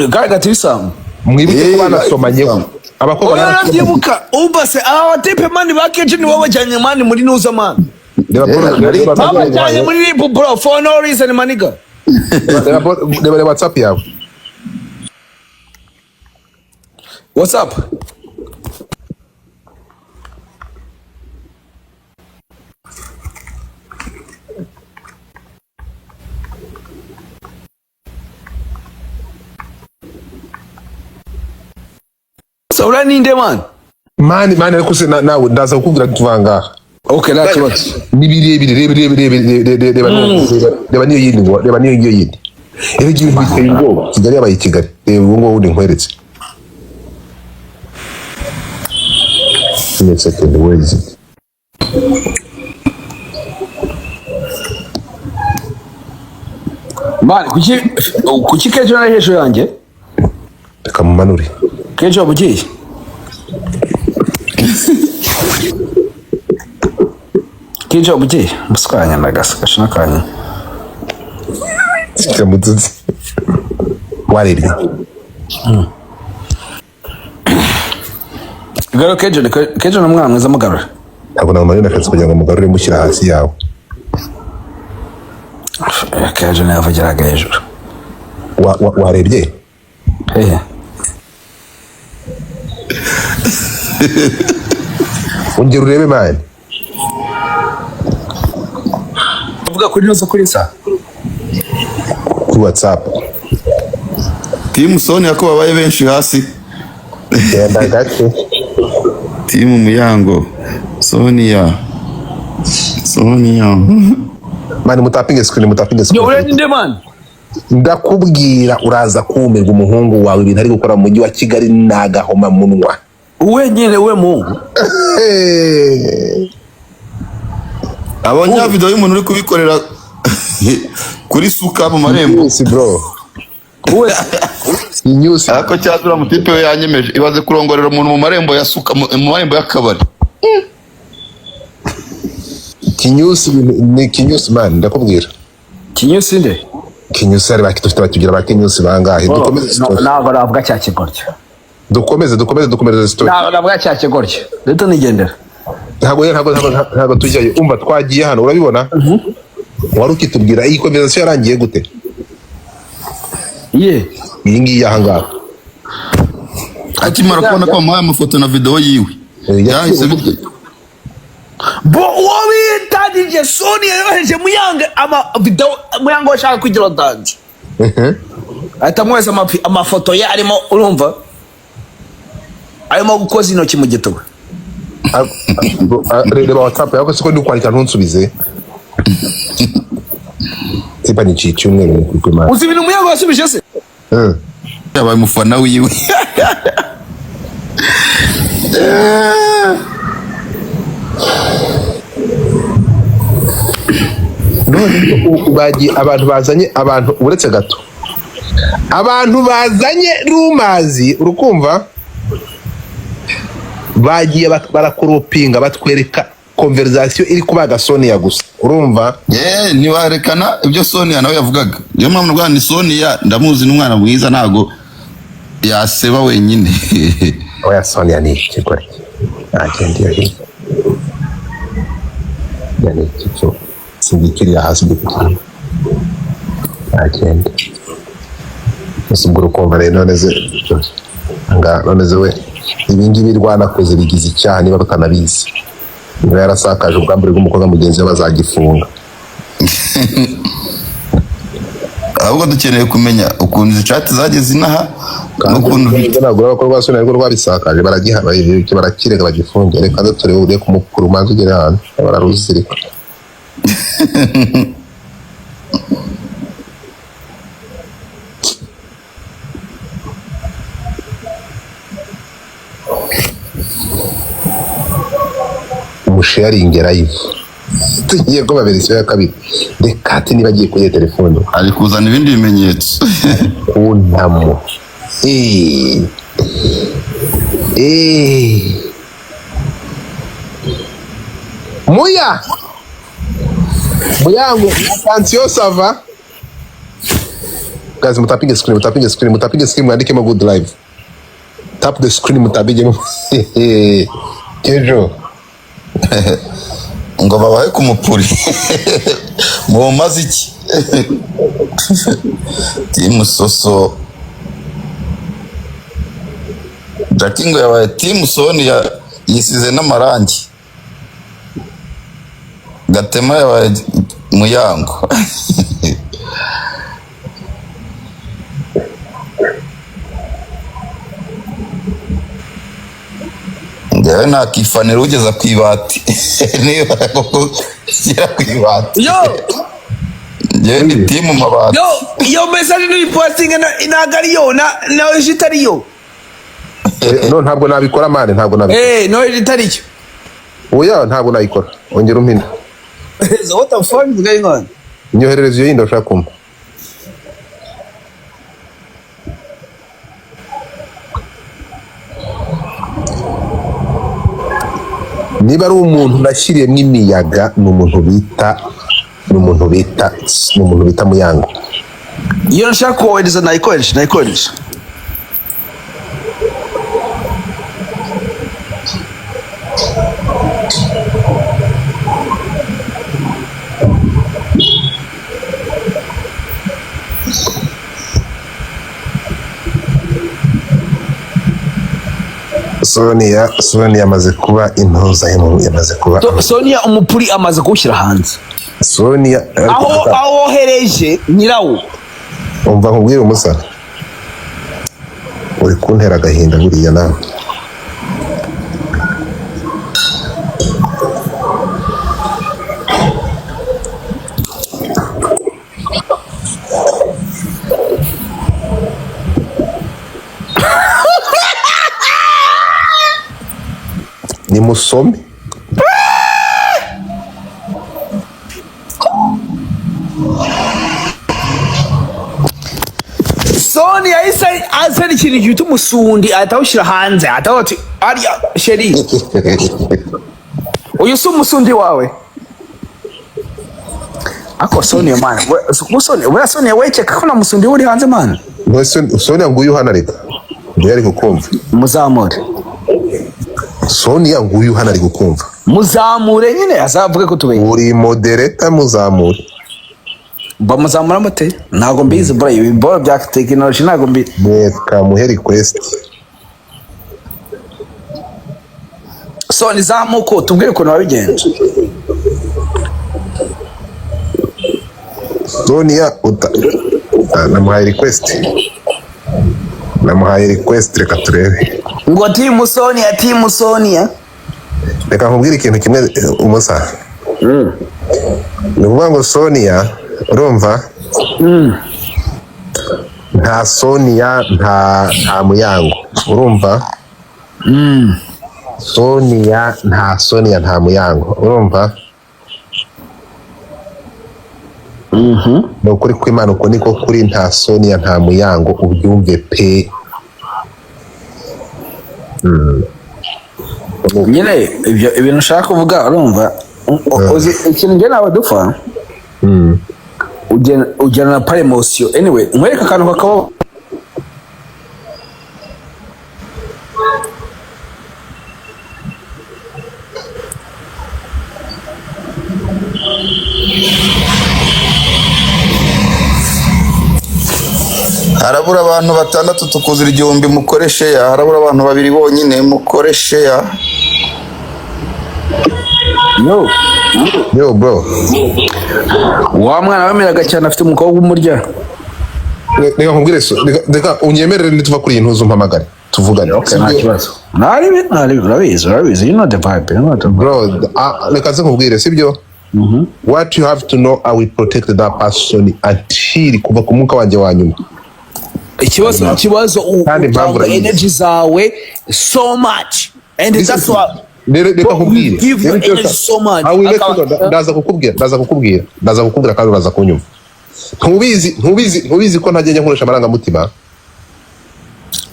Gaga trisamu. Mwibuke ko banasomanyeho. Abakobwa Oya barasomanye. urabyibuka umva se aba batipe mani ba kenshi nibo bajyanye mani muri nuza mani. Reba reba Babajyanye muri RIB bro for no reason maniga. Reba reba WhatsApp yawe. What's up? So uriya ni nde man? Mani mani ariko se nawe ndaza kukubwira tuvanga. Okay, nta kibazo. Ni birebire reba reba reba reba reba reba niyo yindi ngo reba niyo yindi. Reba ibintu biteye ubwoba. Kigali yabaye Kigali. Reba ubu ngubu nkweretse. Give me a second, where is it? Man, kuki Kejo ari hejuru yanjye? Reka mumanure. Kejo waba ugiye? Kejo waba ugiye? Muswanya ndagasa gashina kanya. Kiramututsi. Warebye. Garo Kejo, Kejo ni umwana mwiza mugarura. Ntabwo namumanura akazi kugira ngo mugarure mushyira hasi yawe. Kejo niwe yavugiraga hejuru. Warebye? Hehe. Ongera urebe mani. Uvuga kuri noza kuri sa? Kuri WhatsApp. Team Sonia ko babaye benshi hasi. Genda gake. Team Muyango Sonia Sonia. Mani mutapinge screen, mutapinge Yo screen. uriya ni nde man? Ndakubwira uraza kumirwa umuhungu wawe ibintu ari gukora mu mujyi wa Kigali nagahoma munwa. Uwe nyine we mungu. Abonye video y'umuntu uri kubikorera kuri suka mu marembo. News bro. Uwe Ni news. Ariko cyazura mutipe we yanyemeje ibaze kurongorera umuntu mu marembo ya suka mu marembo y'akabari. Kinyusi ni kinyusi man ndakubwira. Kinyusi nde? Kinyusi ari bakitufite batugira ba kinyusi bangahe? Dukomeze story. Ntabwo navuga cya kigoryo. Dukomeze dukomeze dukomeze story. Ntabwo navuga cya kigoryo. Rero nigendera. Ntabwo ntabwo ntabwo tujyayo. Umva twagiye hano urabibona? Wari ukitubwira iyi conversation yarangiye gute? Ye. Iyi ngiyi aha ngaha. Akimara kubona ko bamuhaye amafoto na video yiwe, yahise Bo uwo bita DJ Sonia yohereje Muyango ama video. Muyango ashaka kwigira danje, ahita amwohereza amafoto ye arimo, urumva, arimo gukoza intoki mu gituba. Reba WhatsApp yawe siko ndi kwandika, ntunsubize. Tipa ni iki cyumweru ni kuri Imana. Uzi ibintu Muyango yasubije se? Yabaye umufana wiwe. None bagiye abantu bazanye abantu, uretse gato, abantu bazanye rumazi, urukumva bagiye barakoropinga, batwereka conversation iri kubaga Sonia gusa, urumva. Ntiwarekana ibyo Sonia nawe yavugaga. Niyo mpamvu ndwara ni Sonia, ndamuzi, n'umwana mwiza, ntago yaseba wenyine. Oya, Sonia ni ikigore, agenda iyo hirya ya ni iki singikiriya hasi gikuriye, agenda gusa. Ubwo urukumva rero, none se nga none se we, ibi ngibi rwanakoze bigize icyaha niba batanabizi. Niba yarasakaje ubwambure bw'umukobwa mugenzi we, bazagifunga. Ahubwo dukeneye kumenya ukuntu izi chat zageze inaha n'ukuntu ntabwo urabona ko rwa Sonia ariko rwabisakaje, baragiha, barakirega, bagifunge. Reka nze turebe ugiye kumukura, umanza ugere hanze bararuzirika. Umusharinge live, tugiye kuba verisiyo ya kabiri. Reka ati niba agiye kuri iyo telefone ari kuzana ibindi bimenyetso. Kunamo. Muya Muyango, attention, ça va guys? Mutapinge screen, mutapinge screen, mutapinge screen, mwandikemo good live, tap the screen, mutapinge kejo. Ngo babahe ku mupuri mumaze iki? Team Soso, Jackie ngo yabaye team Sonia, yisize n'amarangi. Gatema yabaye Muyango. Njyewe nakifanira ugeza ku ibati, niba koko ugera ku ibati. Yo. Njyewe ni team mabati. Yo, iyo message ni posting ntabwo ariyo na itariyo. No, ntabwo nabikora man, ntabwo nabikora. No, itariyo. Oya, ntabwo nayikora, ongera umpine. So what the fuck is going on? Nyoherereza iyo yindi ushaka kumpa. Niba ari umuntu nashyiriyemo imiyaga, ni umuntu bita Muyango. Iyo nshaka kohereza nayikoresha. Sonia yamaze kuba intoza, yamaze kuba Sonia umupuri amaze kuwushyira hanze. Sonia Aho awohereje nyirawo. Umva nkubwire, umusa uri kuntera agahinda buriya nawe. Nimusome. Sonia yahise azana ikintu gifite umusundi, ahita awushyira hanze, ahita avuga ati: "Arya chérie, uyu si umusundi wawe?" Ako Sonia man, Sonia we, Sonia wekeka ko na musundi we uri hanze man. Sonia nguyu hano, areka nguyu ari kukumva. Muzamure. Sonia nguyu hano ari kukumva. Muzamure nyine azavuge ko tubeye. Uri moderator, muzamure. Bamuzamura mute? Ntabwo mbizi bro, ibi bro bya tekinoloji ntabwo mbizi. Reka muhe request. So nizamuko tubwire ukuntu wabigenje. Sonia uta Ah, namuhaye request, namuhaye request, reka turebe. Ngo team Sonia, team Sonia. Reka nkubwire ikintu kimwe, umusa. Ni ukuvuga ngo Sonia, urumva, nta Sonia, nta Muyango, urumva. Sonia, nta Sonia, nta Muyango, urumva. Ni ukuri kw'Imana, uko niko kuri, nta Sonia nta Muyango, ubyumve pe. Nyine ibyo ibintu ushaka kuvuga, urumva, uzi ikintu njye nawe dupfa, ugena na par emotion. Anyway, nkwereke akantu kakaba. Harabura abantu 6 tukuzura 1000, mukore share. Harabura abantu 2 bonyine, mukore share. Yo. Yo bro. Wa mwana wemeraga cyane afite umukobwa umurya. Reka nkubwire so, reka unyemerere nituva kuri iyi ntuzu mpamagare tuvugane. Okay, nta kibazo. Ntari urabizi, urabizi, you know the vibe, you know the vibe. Bro, reka nze nkubwire, sibyo? What you have to know, I will protect that person until kuva ku mwuka wanjye wa nyuma. Ikibazo Kandi impamvu utanga urayizi. energy zawe so much and Listen that's to me. why Reka Bro, nkubwire. you give your Rero icyo energy nshaka- so much. I will let you Akaba- know. Ndaza kukubwira, ndaza kukubwira, ndaza kukubwira kandi uraza kunyumva. Ntubizi, ntubizi, ntubizi ko ntajya nkoresha amarangamutima.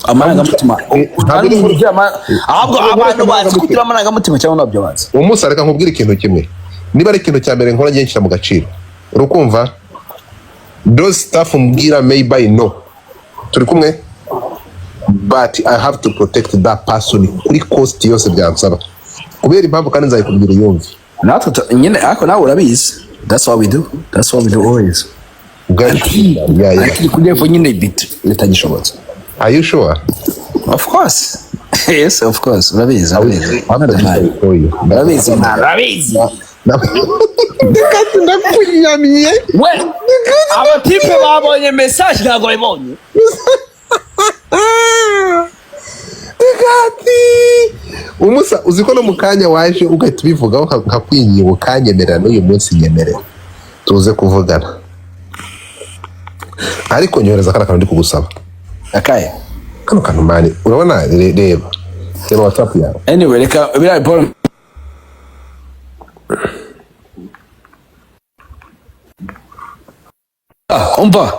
Amarangamutima. Ntabwo Nta n'umuntu ugira ahubwo Ntabwo abantu nkoresha bazi amarangamutima. kugira amarangamutima cyangwa ntabyo bazi. Umusa, reka nkubwire ikintu kimwe. Niba ari ikintu cya mbere nkora, ngiye nshyira mu gaciro. Urukumva? Those stuff mbwira maybe no. Turi kumwe? But I have to protect that person kuri cost yose byansaba. Kubera impamvu kandi nzayikubwira uyumve. Natwe nyine ariko nawe urabizi. That's what we do. That's what we do always. Yeah. Ariko kuri level nyine bitagishobotse. Are you sure? Of course. Yes, of course. Urabizi, urabizi. Urabizi, man. Urabizi. Reka ndakunyamye. We, abatipe babonye message ntabwo bayibonye. Reka umusa, uzi ko no mu kanya waje ugahita ubivugaho nkakwinginga ukanyemerera, n'uyu munsi nyemerera tuze kuvugana, ariko nyohereza kano kantu ndi kugusaba. Akaye. Kano kantu man, urabona, reba reba WhatsApp yawe. Anyway, reka biriya ball. Ah, umva.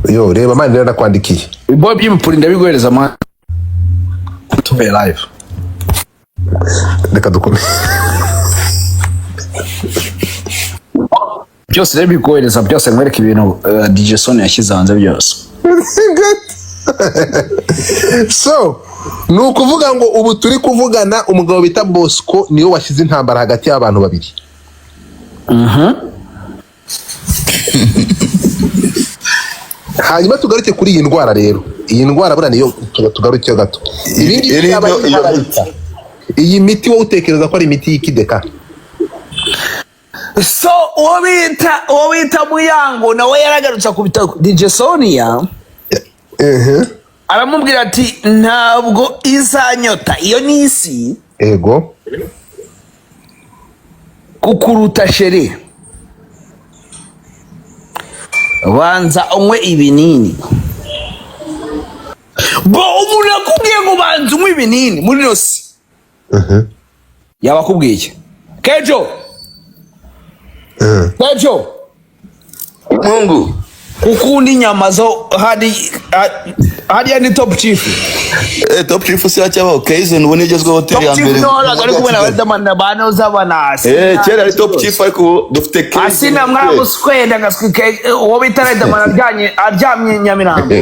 Yo, reba man, rero nakwandikiye. Ibyo by'ibipuri ndabiguhereza man. Tuve live. Reka dukomeze. Byose rero biguhereza byose, nkwereke ibintu DJ Son yashyize hanze byose. So ni ukuvuga ngo ubu turi kuvugana umugabo bita Bosco niwe washyize intambara hagati y'abantu babiri. Hanyuma tugaruke kuri iyi ndwara rero. Iyi ndwara buriya niyo tugarukeho gato. Ibi ngibi Iri byaba iyo intararika. Iyi miti wowe utekereza ko ari imiti y'ikideka? So uwo bita Muyango nawe yaragarutse akubita DJ Sonia. Aramubwira ati ntabwo izanyota iyo ni isi. Ego. Kukuruta chérie, banza unywe ibinini. Bo umuntu akubwiye ngo banza unywe ibinini muri rosi, yaba akubwiye kejo kejo. Mungu. Kukunda inyama zo hari hariya ni Top Chief. Top Chief si yacyabaho. Kaizen ubu nigezweho hoteli Top ya Chief mbere. no ari kumwe na Riderman na banoza banasi. Kera ari Top Chief, ariko ubu dufite Kaizen. Asina mwamuswenda ngaswike uwo bita Riderman aryamye Nyamirambo.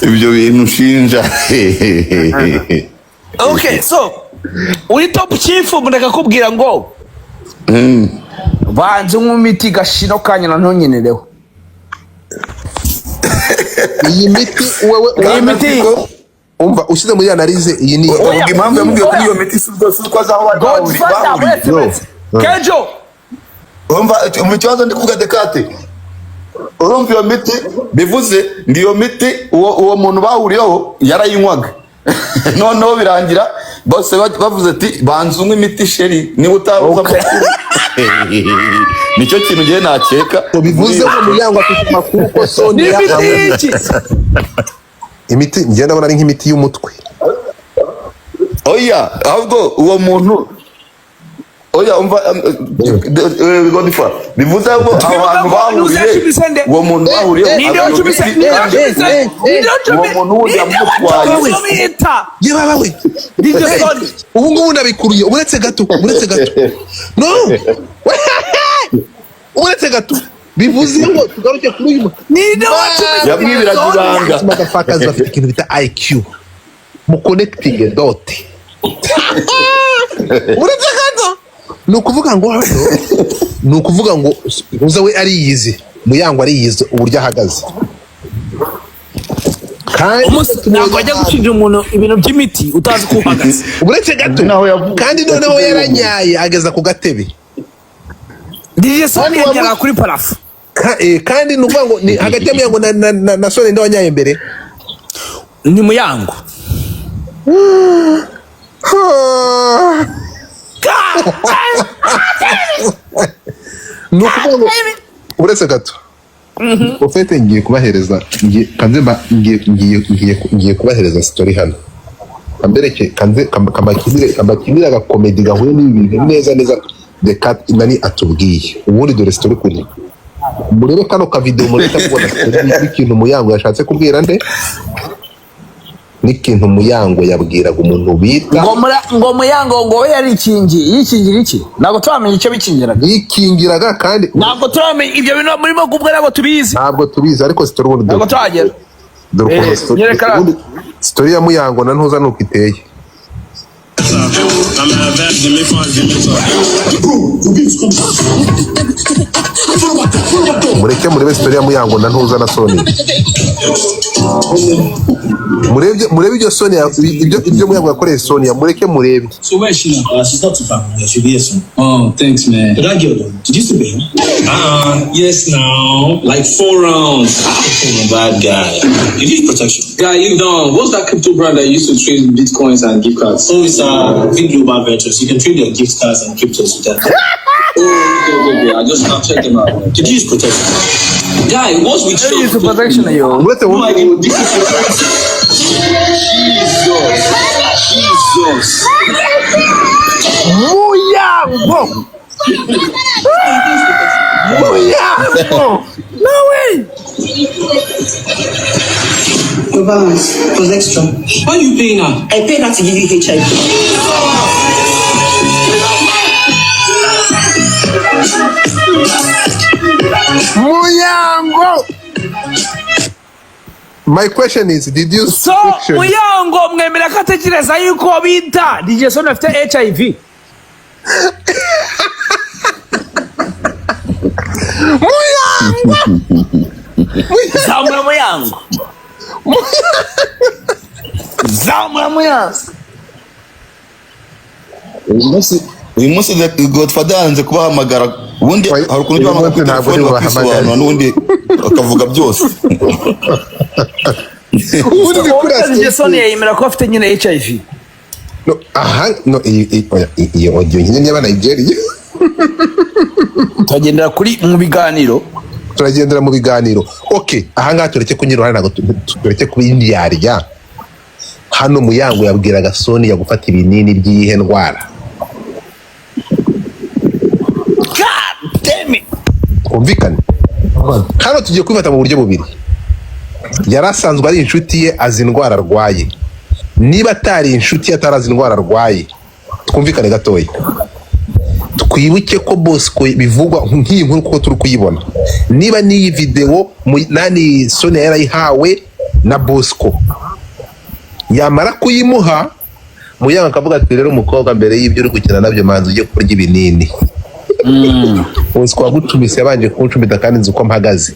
Ibyo bintu ushinja. Okay, so uri Top Chief mureka kubwira ngo banze unywe imiti gashino kanya na ntunyenereho. Iyi miti wewe Iyi miti Umva, ushyize muri analyse iyi ni Uvuga Oya, impamvu yamubwiye kuri oya. iyo miti, si ubwo si uko azi aho bari Godfather, bahuriye. uretse, uretse. Kejo. Umva ikibazo ndi kuvuga, Dekate. Urumva iyo miti, bivuze ngo iyo miti uwo muntu bahuriyeho yarayinywaga, noneho birangira bose bavuze ati: "Banza unywe imiti, chéri, niba utabuze amakuru." Nicyo kintu ngiye nakeka. Bivuze ngo Muyango afite amakuru ko Ni Sonia imiti y'iki? Imiti ngenda ndabona ari nk'imiti y'umutwe. Oya, ahubwo uwo muntu, oya, umva, Godfather, bivuze ngo aho hantu bahuriye, uwo muntu bahuriye Ninde wacumise? Ninde wacumise? Ninde wacumise? Uwo muntu wundi Ninde yamutwaye. wacumise? Ye baba we! DJ Sony. Ubu ngubu ndabikuriye. Uretse gato, uretse gato, no, uretse gato, bivuze ngo tugaruke kuri uyu Ninde wacumise? Yamwibiraga ibanga. Motherfuckers bafite ikintu bita IQ mu connecting dot. Uretse gato, ni ukuvuga ngo hano, ni ukuvuga ngo uza we ariyizi, Muyango ariyizi uburyo ahagaze, kandi Ntabwo wajya gushinja umuntu ibintu by'imiti utazi ko uhagaze. Uretse gato. Naho yavuye. Kandi noneho yaranyaye ageza ku gatebe. DJ Sony Kandi yagera kuri plafond. Kandi ni ukuvuga ngo ni hagati ya Muyango na Sony, nde wanyaye mbere? Ni Muyango. Ah. Ni ukuvuga ngo, uretse gato, ufite, ngiye kubahereza, ngiye kanze mba ngiye kubahereza story hano, kambereke, kanze kambakinire agakomedi gahuye n'ibi bintu neza neza. Reka nani atubwiye ubundi. Dore story kuri, murebe kano kavideo, murebe kubona story y'ikintu Muyango yashatse kubwira nde, n'ikintu Muyango yabwiraga umuntu bita Ngo Muyango ngo we yarikingiye, yikingira iki? Ntabwo turamenya icyo bikingiraga. Yikingiraga kandi Ntabwo turamenya ibyo bintu murimo kuvuga, ntabwo tubizi. Ntabwo tubizi, ariko story ubundi Ntabwo turagera. Dore ukuntu Nyereka. ubundi story ya Muyango na ntuza nuko iteye. I'm a bad Jimmy Fun, Jimmy Fun. Mureke murebe story ya Muyango na ntuza na Sonia. Murebye, murebe ibyo Sonia, ibyo Muyango yakoreye Sonia. Mureke murebe. So where is she now? She's not too far from here. She'll be here soon. Oh, thanks, man. But that girl, though, did you still be him? Yes, now. Like four rounds. Bad guy. Did you use protection? Guy, you done. What's that crypto brand that used to trade bitcoins and gift cards? So it's Big Global Ventures. You can trade your gift cards and cryptos with them. Oh, okay. I just now check them out. Did you use protection? Guy, what's with Use your protection yo. Uretse No, I didn't. This is protection. Jesus. Jesus. Muyango, Muyango, no way. Your balance was extra. Why you paying her? I paid her to give you HIV. Muyango, my question is, did you So protection? Muyango mwemera ko atekereza yuko bita DJ Sony afite HIV? Muyango. Zamura Muyango, zamura Muyango. Uyu munsi The Godfather yanze kubahamagara. Ubundi Oya, hari ukuntu uyu ujya munsi kuri ntabwo telefone uri bubahamagare. bakisobanura, n'ubundi bakavuga byose. Ubundi ni kuri DJ Sony yemera ko afite nyine HIV? No, aha, no, iyi, oya, iyi audio nyine niba Nigeria. Turagendera kuri mu biganiro. Turagendera mu biganiro. Okay, ahangaha tureke kunyura ntabwo tureke kuba indyarya hano. Muyango yabwiraga Sonia gufata ibinini by'iyihe ndwara? God damn it. Twumvikane hano, tugiye kwifata mu buryo bubiri. Yari asanzwe ari inshuti ye, azi indwara arwaye. Niba atari inshuti ye, atarazi indwara arwaye, twumvikane gatoya, twibuke ko Bosco bivugwa nk'iyi nkuru kuko turi kuyibona, niba n'iyi videwo nani Sonia yarayihawe na Bosco, yamara kuyimuha Muyango akavuga ati: "Rero umukobwa, mbere y'ibyo uri gukina nabyo, manza ujye kurya ibinini. Bosco wagucumise yabanje kuncumita, kandi nzi uko mpagaze."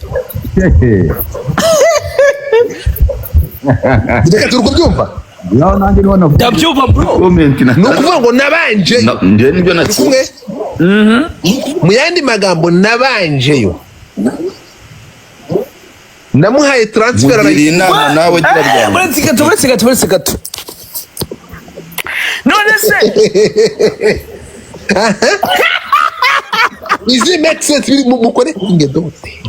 Reka, turi kubyumva. Naho nanjye niho navuga. Ndabyumva, bro. Comment na Ni ukuvuga ngo nabanjeyo. Njye nibyo Turi natsinze. kumwe. Mu yandi magambo, nabanjeyo, namuhaye transfer. Mugiriye inama nawe gira byangu. Uretse gato, uretse gato, uretse gato. None se Izi make sense biri mukore ingedote.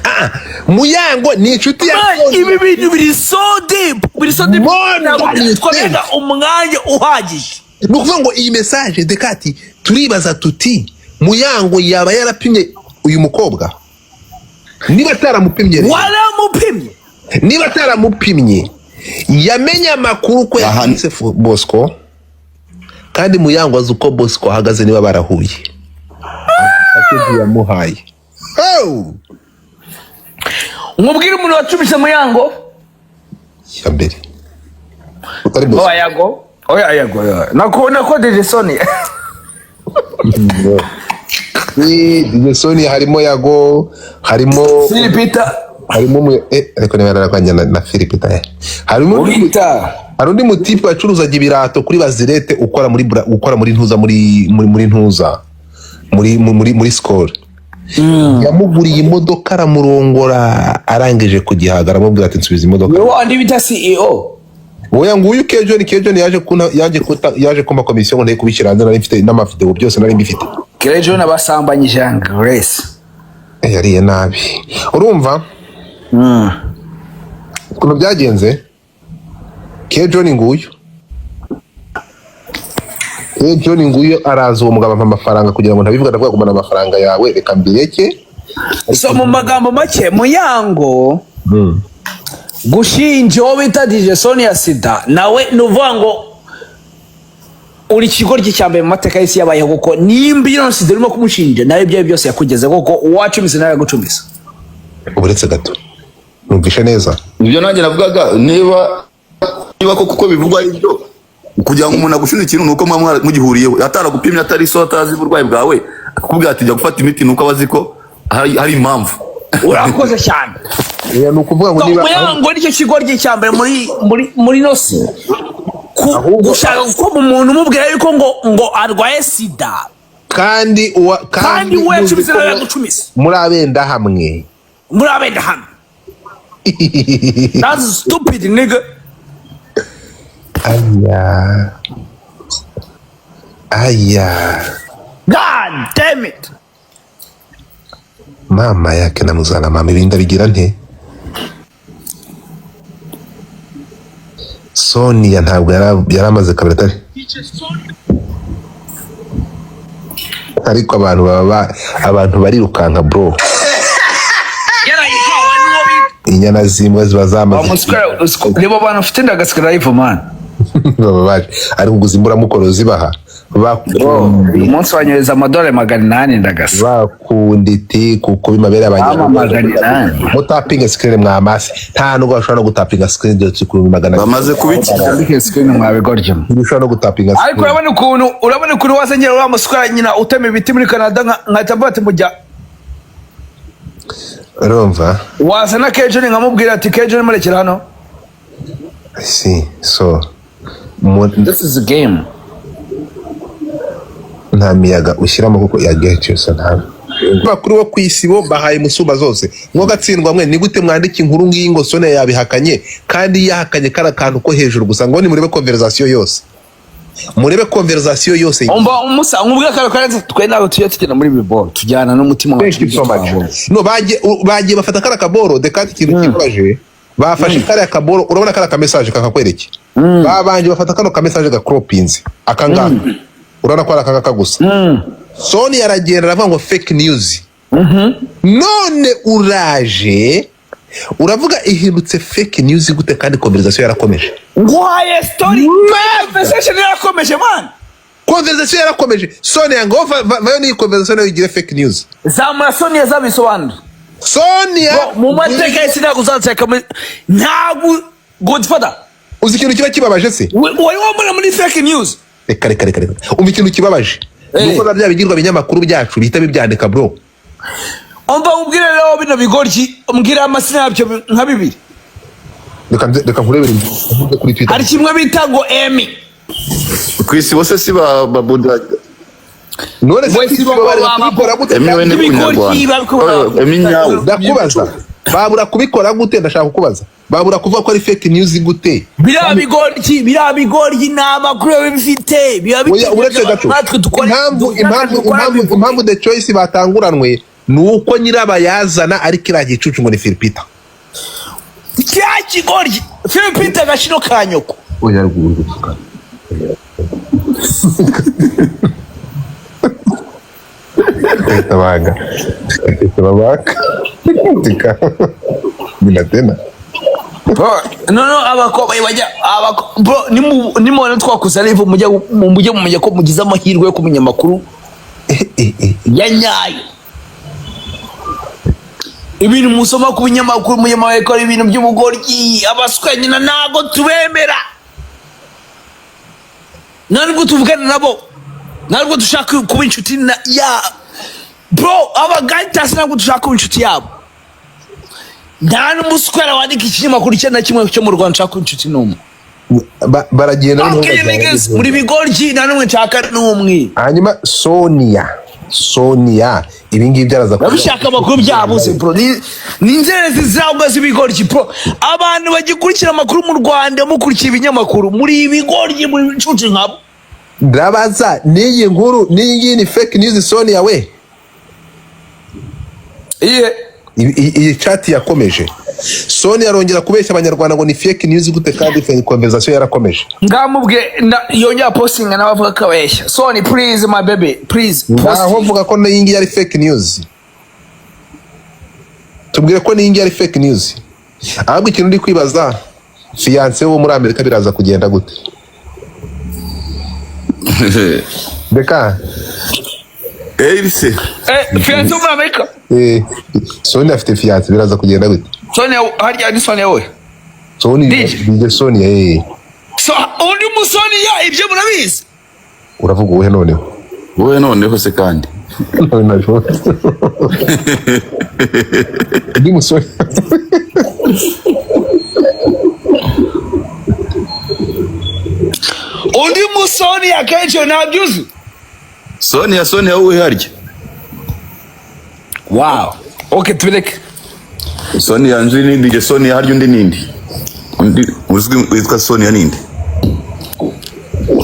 Ah, Muyango ni inshuti ya Man, ibi bintu biri so deep, biri so deep. More Ntabwo than you twabega think. umwanya uhagije. Ni ukuvuga ngo iyi message dekati, turibaza tuti: Muyango yaba yarapimye uyu mukobwa? Niba ataramupimye rero, Waramupimye? niba ataramupimye, yamenye amakuru ko Aha. yakubise Bosco, kandi Muyango azi uko Bosco ahagaze. Niba barahuye, package yamuhaye. Oh! Umubwire umuntu wacumise Muyango. Ya mbere utari Bosco. Oya, yago, oya, yago, oya. Nako DJ Sony. Ni DJ Sony, harimo Yago, harimo Philipita. harimo ariko niba yarakwanye na Philipita, harimo Ubita. hari undi mutipe wacuruzaga ibirato kuri Bazirete, ukora muri ukora muri ntuza, muri ntuza, muri Skol. Yamuguriye imodoka, aramurongora, arangije kugihaga aramubwira ati: "Nsubiza imodoka." Ni wandi bita CEO. Oya, nguyu Kejoni. Kejoni yaje kuna yaje kuta yaje kumpa komisiyo ngo nteye kubishyira hanze. Nari mfite n'amavideo, byose nari mbifite. Kejo nabasambanyije Grace. Yariye nabi. Urumva ukuntu byagenze? Kejoni nguyu, Kejoni nguyu araza, uwo mugabo ampa amafaranga kugira ngo ntabivuga. Ndavuga: "Gumana amafaranga yawe, reka mbireke." So mu magambo make, Muyango gushinja uwo bita DJ Sonia sida nawe, ni uvuga ngo uri ikigoryi cya mbere mu mateka y'isi yabayeho, kuko nimba iyo sida urimo kumushinja nawe, ibyo byose yakugeze, kuko uwacumise nawe yagucumise. Uretse gato, numvishe neza. Ibyo nanjye navugaga, niba koko uko bivugwa ari byo, kugira ngo umuntu agushinze ikintu ni uko muba mugihuriyeho. Ataragupimye, atari so atazi uburwayi bwawe, akakubwira ati: "Jya gufata imiti", ni uko aba azi ko hari impamvu. Urakoze cyane. Oya, ni ukuvuga ngo niba Muyango nicyo kigoryi cya mbere muri ino si. Gushaka gukoma umuntu umubwira yuko ngo arwaye sida kandi uwa kandi we muzi yacumise ko nawe yagucumise. Muri abenda hamwe. Muri abenda hamwe. That's stupid, nigga. Aya, aya. God damn it. Mama yake na muzana mama, ibindi abigira nte? Sonia ntabwo yari amaze kabiri atari, ariko abantu baba abantu barirukanka, bro. Yarayihawe n'uwo bita Inyana z'imbwa ziba zamaze. Reba abantu ufite ndagasikara live, man. Baba baje ariko kuguza imburamukoro zibaha. Uyu munsi wanyohereza amadolari 800, ndagasa. Bakunda iti kuko bimabere. Ama 800. Mutapinga screen mwamasi, nta nubwo bashobora no gutapinga screen dore turi kuri 200. Bamaze kubikiza. Andike screen, mwabigoryi. Ntibishobora no gutapinga Ariko screen. urabona ukuntu wasenyera uriya muswara nyina utema ibiti muri Canada, nkahita mvuga ati mujya Urumva? Wazana Kejoni nkamubwira ati: "Kejoni, murekera hano." Si so This is a game. Nta miyaga ushyiramo kuko yagecyose nta bakuru bo ku isi bo bahaye musumba zose mwo gatsindwa mwe. Ni gute mwandika inkuru ngiyi ngo Sonia yabihakanye, kandi yahakanye kara kantu ko hejuru gusa? Ngo nimurebe conversation yose, murebe conversation yose. Umva umusa nkubwira akantu karenze. Twe ntabwo tujya tugenda muri ibi boro, tujyana n'umutima Thank wacu. you so much. No, bagiye bafata kara kaboro dekati. Ikintu kibabaje, bafashe kariya kaboro, urabona kariya ka message kakakwereke, babanje bafata kano ka message gakropinze aka ngaka, urabona ko ari aka ngaka gusa. Sonia aragenda aravuga ngo fake news. None uraje uravuga ihindutse fake news gute kandi conversation yarakomeje? Nguhaye story, conversation yarakomeje, man. Conversation yarakomeje. Sonia ngo vayo n'iyi conversation nayo igire fake news. Zamura Sonia zabisobanura. Sonia. Mu mateka y'isi ntabwo uzanseka ntabwo, Godfather. Uzi ikintu kiba kibabaje se? Wari wambona muri fake news? Reka, reka, reka, reka. Umva ikintu kibabaje, nuko na bya bigirwa binyamakuru byacu bihita bibyandika, bro. Umva nkubwire rero, bino bigoryi, umbwire amazina yabyo nka bibiri. Reka nkurebere mvuge kuri Twitter. Hari kimwe bita ngo Emi. Ku isi bose si ba babuda. None se Wese ku isi bari kubikora gute? Emi we ni Ibigoryi umunyarwanda. babikora. Emi nyawe. Ndakubaza, babura kubikora gute? Ndashaka kukubaza, babura kuvuga ko ari fake news gute? Biriya bigoryi ni amakuru biba bifite, biba Oya, uretse gato. Natwe dukora Impamvu, impamvu, impamvu, impamvu The Choice batanguranwe ni uko nyirabayazana ari kiriya gicucu ngo ni Philpeter. Kiriya kigoryi Philpeter, agashino ka nyoko. Oya, rwunguka. Tabanga tabanga tika mina tena. Bro, no abakobwa bajya bro, nimubona twakoze live, mujye mumenya ko mugize amahirwe yo kumenya amakuru ya nyayo. Ibintu musoma ku binyamakuru, munyamakuru, ibintu by'ubugoryi, abaswa nyina, ntago tubemera, nta nubwo tuvugana nabo, nta nubwo dushaka kuba inshuti na ya bro. Abagahitasi ntabwo dushaka kuba inshuti yabo. Nta n'umuswera wandika ikinyamakuru icyo na kimwe cyo mu Rwanda nshaka kuba inshuti n'umwe. Baragenda noneho Okay, bajyana niggas, n'izindi. muri bigoryi nta n'umwe nshaka n'umwe. Hanyuma Sonia ibi ngibi byaraza. Babishaka amakuru byabuze, bro. Ni inzererezi zirangwa z'ibigoryi, bro. Abantu bagikurikira amakuru mu Rwanda, mukurikiye ibinyamakuru, muri ibigoryi, muri inshuti nkabo. Ndabaza, n'iyi nkuru, n'iyi ngiyi ni fake news, Sonia we? Iye? Iyi chat yakomeje. Sonia arongera kubeshya Abanyarwanda ngo ni fake news gute kandi conversation yarakomeje? Ngamubwe yongera postinga nawe avuga ko abeshya. Soni, please, my baby, please post. Naho mvuga ko n'iyi ngiyi ari fake news. Tubwire ko n'iyi ngiyi ari fake news. Ahubwo ikintu ndi kwibaza, fiancé wo muri Amerika biraza kugenda gute? Reka. Erise. Fiancé wo muri Amerika? Sonia afite fiancé, biraza kugenda gute? Sonia harya ni Sonia we? Sonia. DJ. DJ Sonia. So undi musoniya, ibyo murabizi. Uravuga uwuhe noneho? Wowe noneho se kandi? Undi musore. Undi musoniya kenshi ntabyo uzi. Sonia, Sonia wowe harya? Wow, okay, tubireke. Sonia nzi nindi je. Sonia harya undi nindi, undi uzwi witwa Sonia nindi?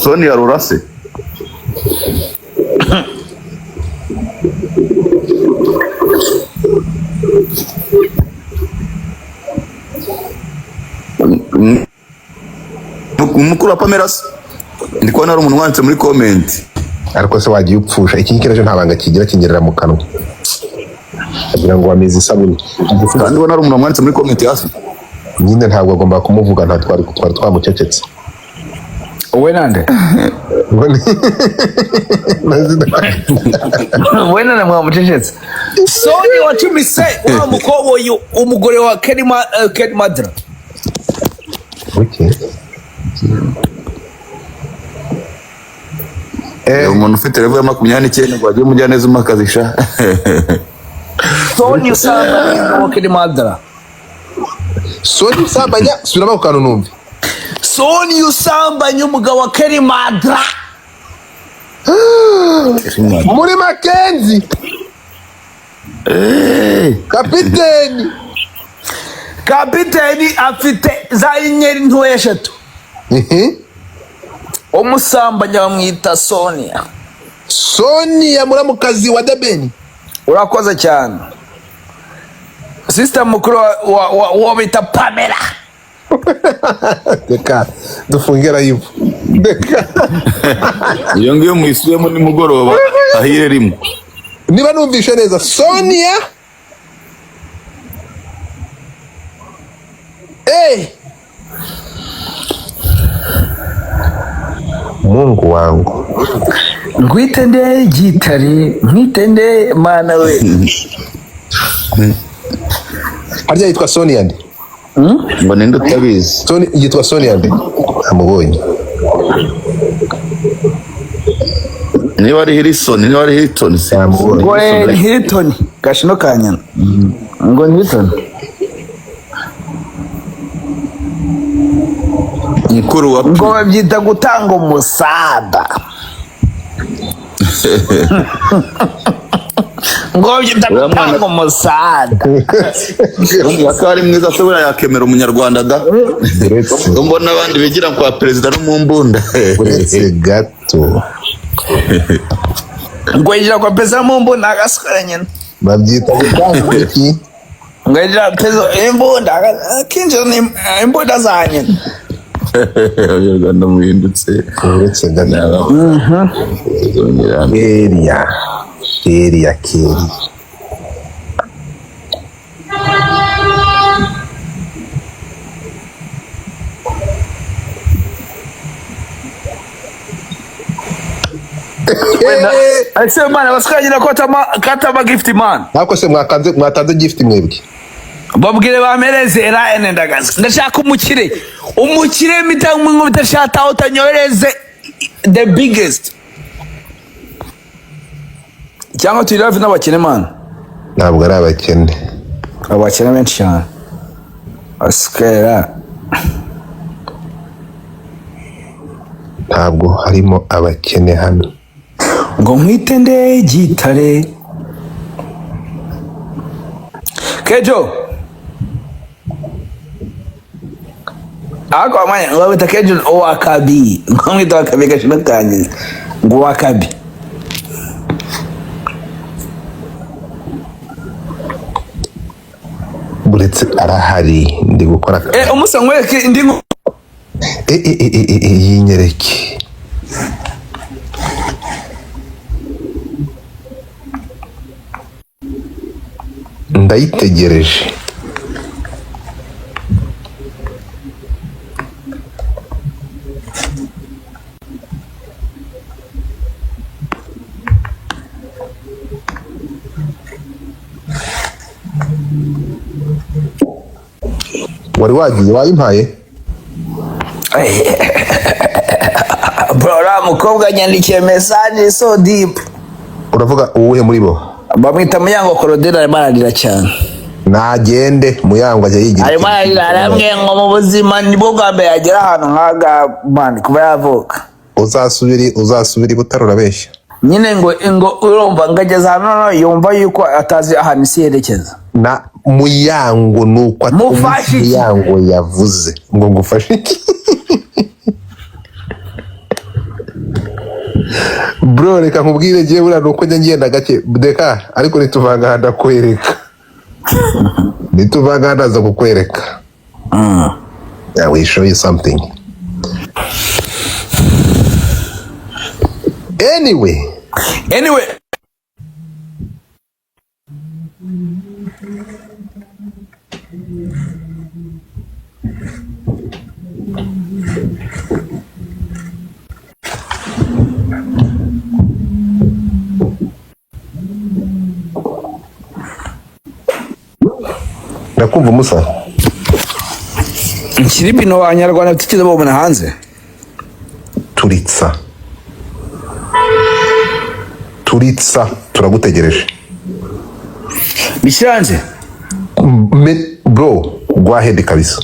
Sonia Rurase. Umukuru wa Pamela se? Ndi kubona hari umuntu wanditse muri comment. Ariko se wagiye upfusha iki ngiki? Nacyo nta banga kigira, kinyerera mu kanwa agira ngo wamize isabune. Kandi ubona hari umuntu wanditse muri comment hasi. Nyine ntabwo agomba kumuvuga, nta twari twamucecetse. Wowe nande? Wowe nande mwamucecetse? Soni wacumise wa mukoboyi, umugore wa Kenny Madra. Okay. Umuntu ufite level ya 29 ngo ajye mujya neza umakazi sha. Soni usambanya wa Kenny Madra. Soni usambanya? Subiramo ako kantu numve. Soni usambanya umugabo wa Kenny Madra. Muri Makenzi. Kapiteni. Kapiteni afite za nyenyeri ntoya eshatu. Umusambanya bamwita Sonia. Sonia muramukazi wa Debeni. Urakoze cyane, sister mukuru wa bita Pamela. Reka dufunge live, reka. Iyo ngiyo muyisubiyemo nimugoroba ahire rimwe. Niba numvishe neza, Sonia, Mungu wangu. Ngwite nde gitare, nkwite nde, mana we? Harya yitwa Sonia nde? Ngo ninde utabizi? Soni yitwa Sonia nde? Amubonye. Niba ari Hilson, niba ari Hilton se. Yamubonye. Ngo ni Hilton gashino kanyana, ngo ni Hilton. Mukuru wa Ngo babyita gutanga umusada, ngo babyita Uriya mwana- gutanga umusada. Urumva ko ari mwiza se? Buriya yakemera umunyarwanda da? Uretse Ko mbona abandi bigira kwa perezida no mu mbunda. Uretse gato. Ngo yinjira kwa pesa mu mbunda agaswera nyina. Babyita gutanga iki? Ngo yinjira pesa imbunda akinjira imbunda za nyina. Abanyarwanda muhindutse. Uretse gato. Keria, keria, keria. Ese mana, baswera nyina ko katama gift man. Ariko se mwakanze, mwatanze gift mwebwe? Babwire bamereze era ene ndagaza, ndashaka umukire, umukire mitamwe bitashata utanyohereze the biggest, cyangwa turi hafi n'abakene man. Ntabwo ari abakene. Abakene benshi cyane asikera. Ntabwo harimo abakene hano. Ngo nkwite ndegitare kejo, ariko wamanya ngo bamwita kejo owakabi, ngo bamwita wakabi gashino kanjye, ngo wakabi. Uretse arahari, ndi gukora. Eh, umusa nkwereke indi E, yinyereke. Ndayitegereje. Wari wagiye wayimpaye. Bro, uriya mukobwa yandikiye message so deep. Uravuga uwuhe muri bo? Bamwita Muyango Claudine, arimo ararira cyane. Nagende Muyango ajya yigira. Arimo ararira, aramwe ngo mu buzima nibwo bwa mbere yagera ahantu nk'aga man kuva yavuka. Uzasubira i Butare, urabeshya. Nyine ngo urumva ngo ageze ahantu noneho yumva yuko atazi ahantu isi yerekeza. Na Muyango nuko Mufashe iki? Muyango yavuze ngo ngufashe iki? Bro, reka nkubwire, ngiye buriya nuko njya ngenda gake deka, ariko nituvanga aha ndakwereka, nituvanga aha ndaza kukwereka. I will show you something anyway. Anyway. Ndakumva umusa. Nshyira ibintu abanyarwanda batigeze babona hanze. Turitsa, turitsa, turagutegereje. Bishyira hanze. Bro, go ahead kabisa.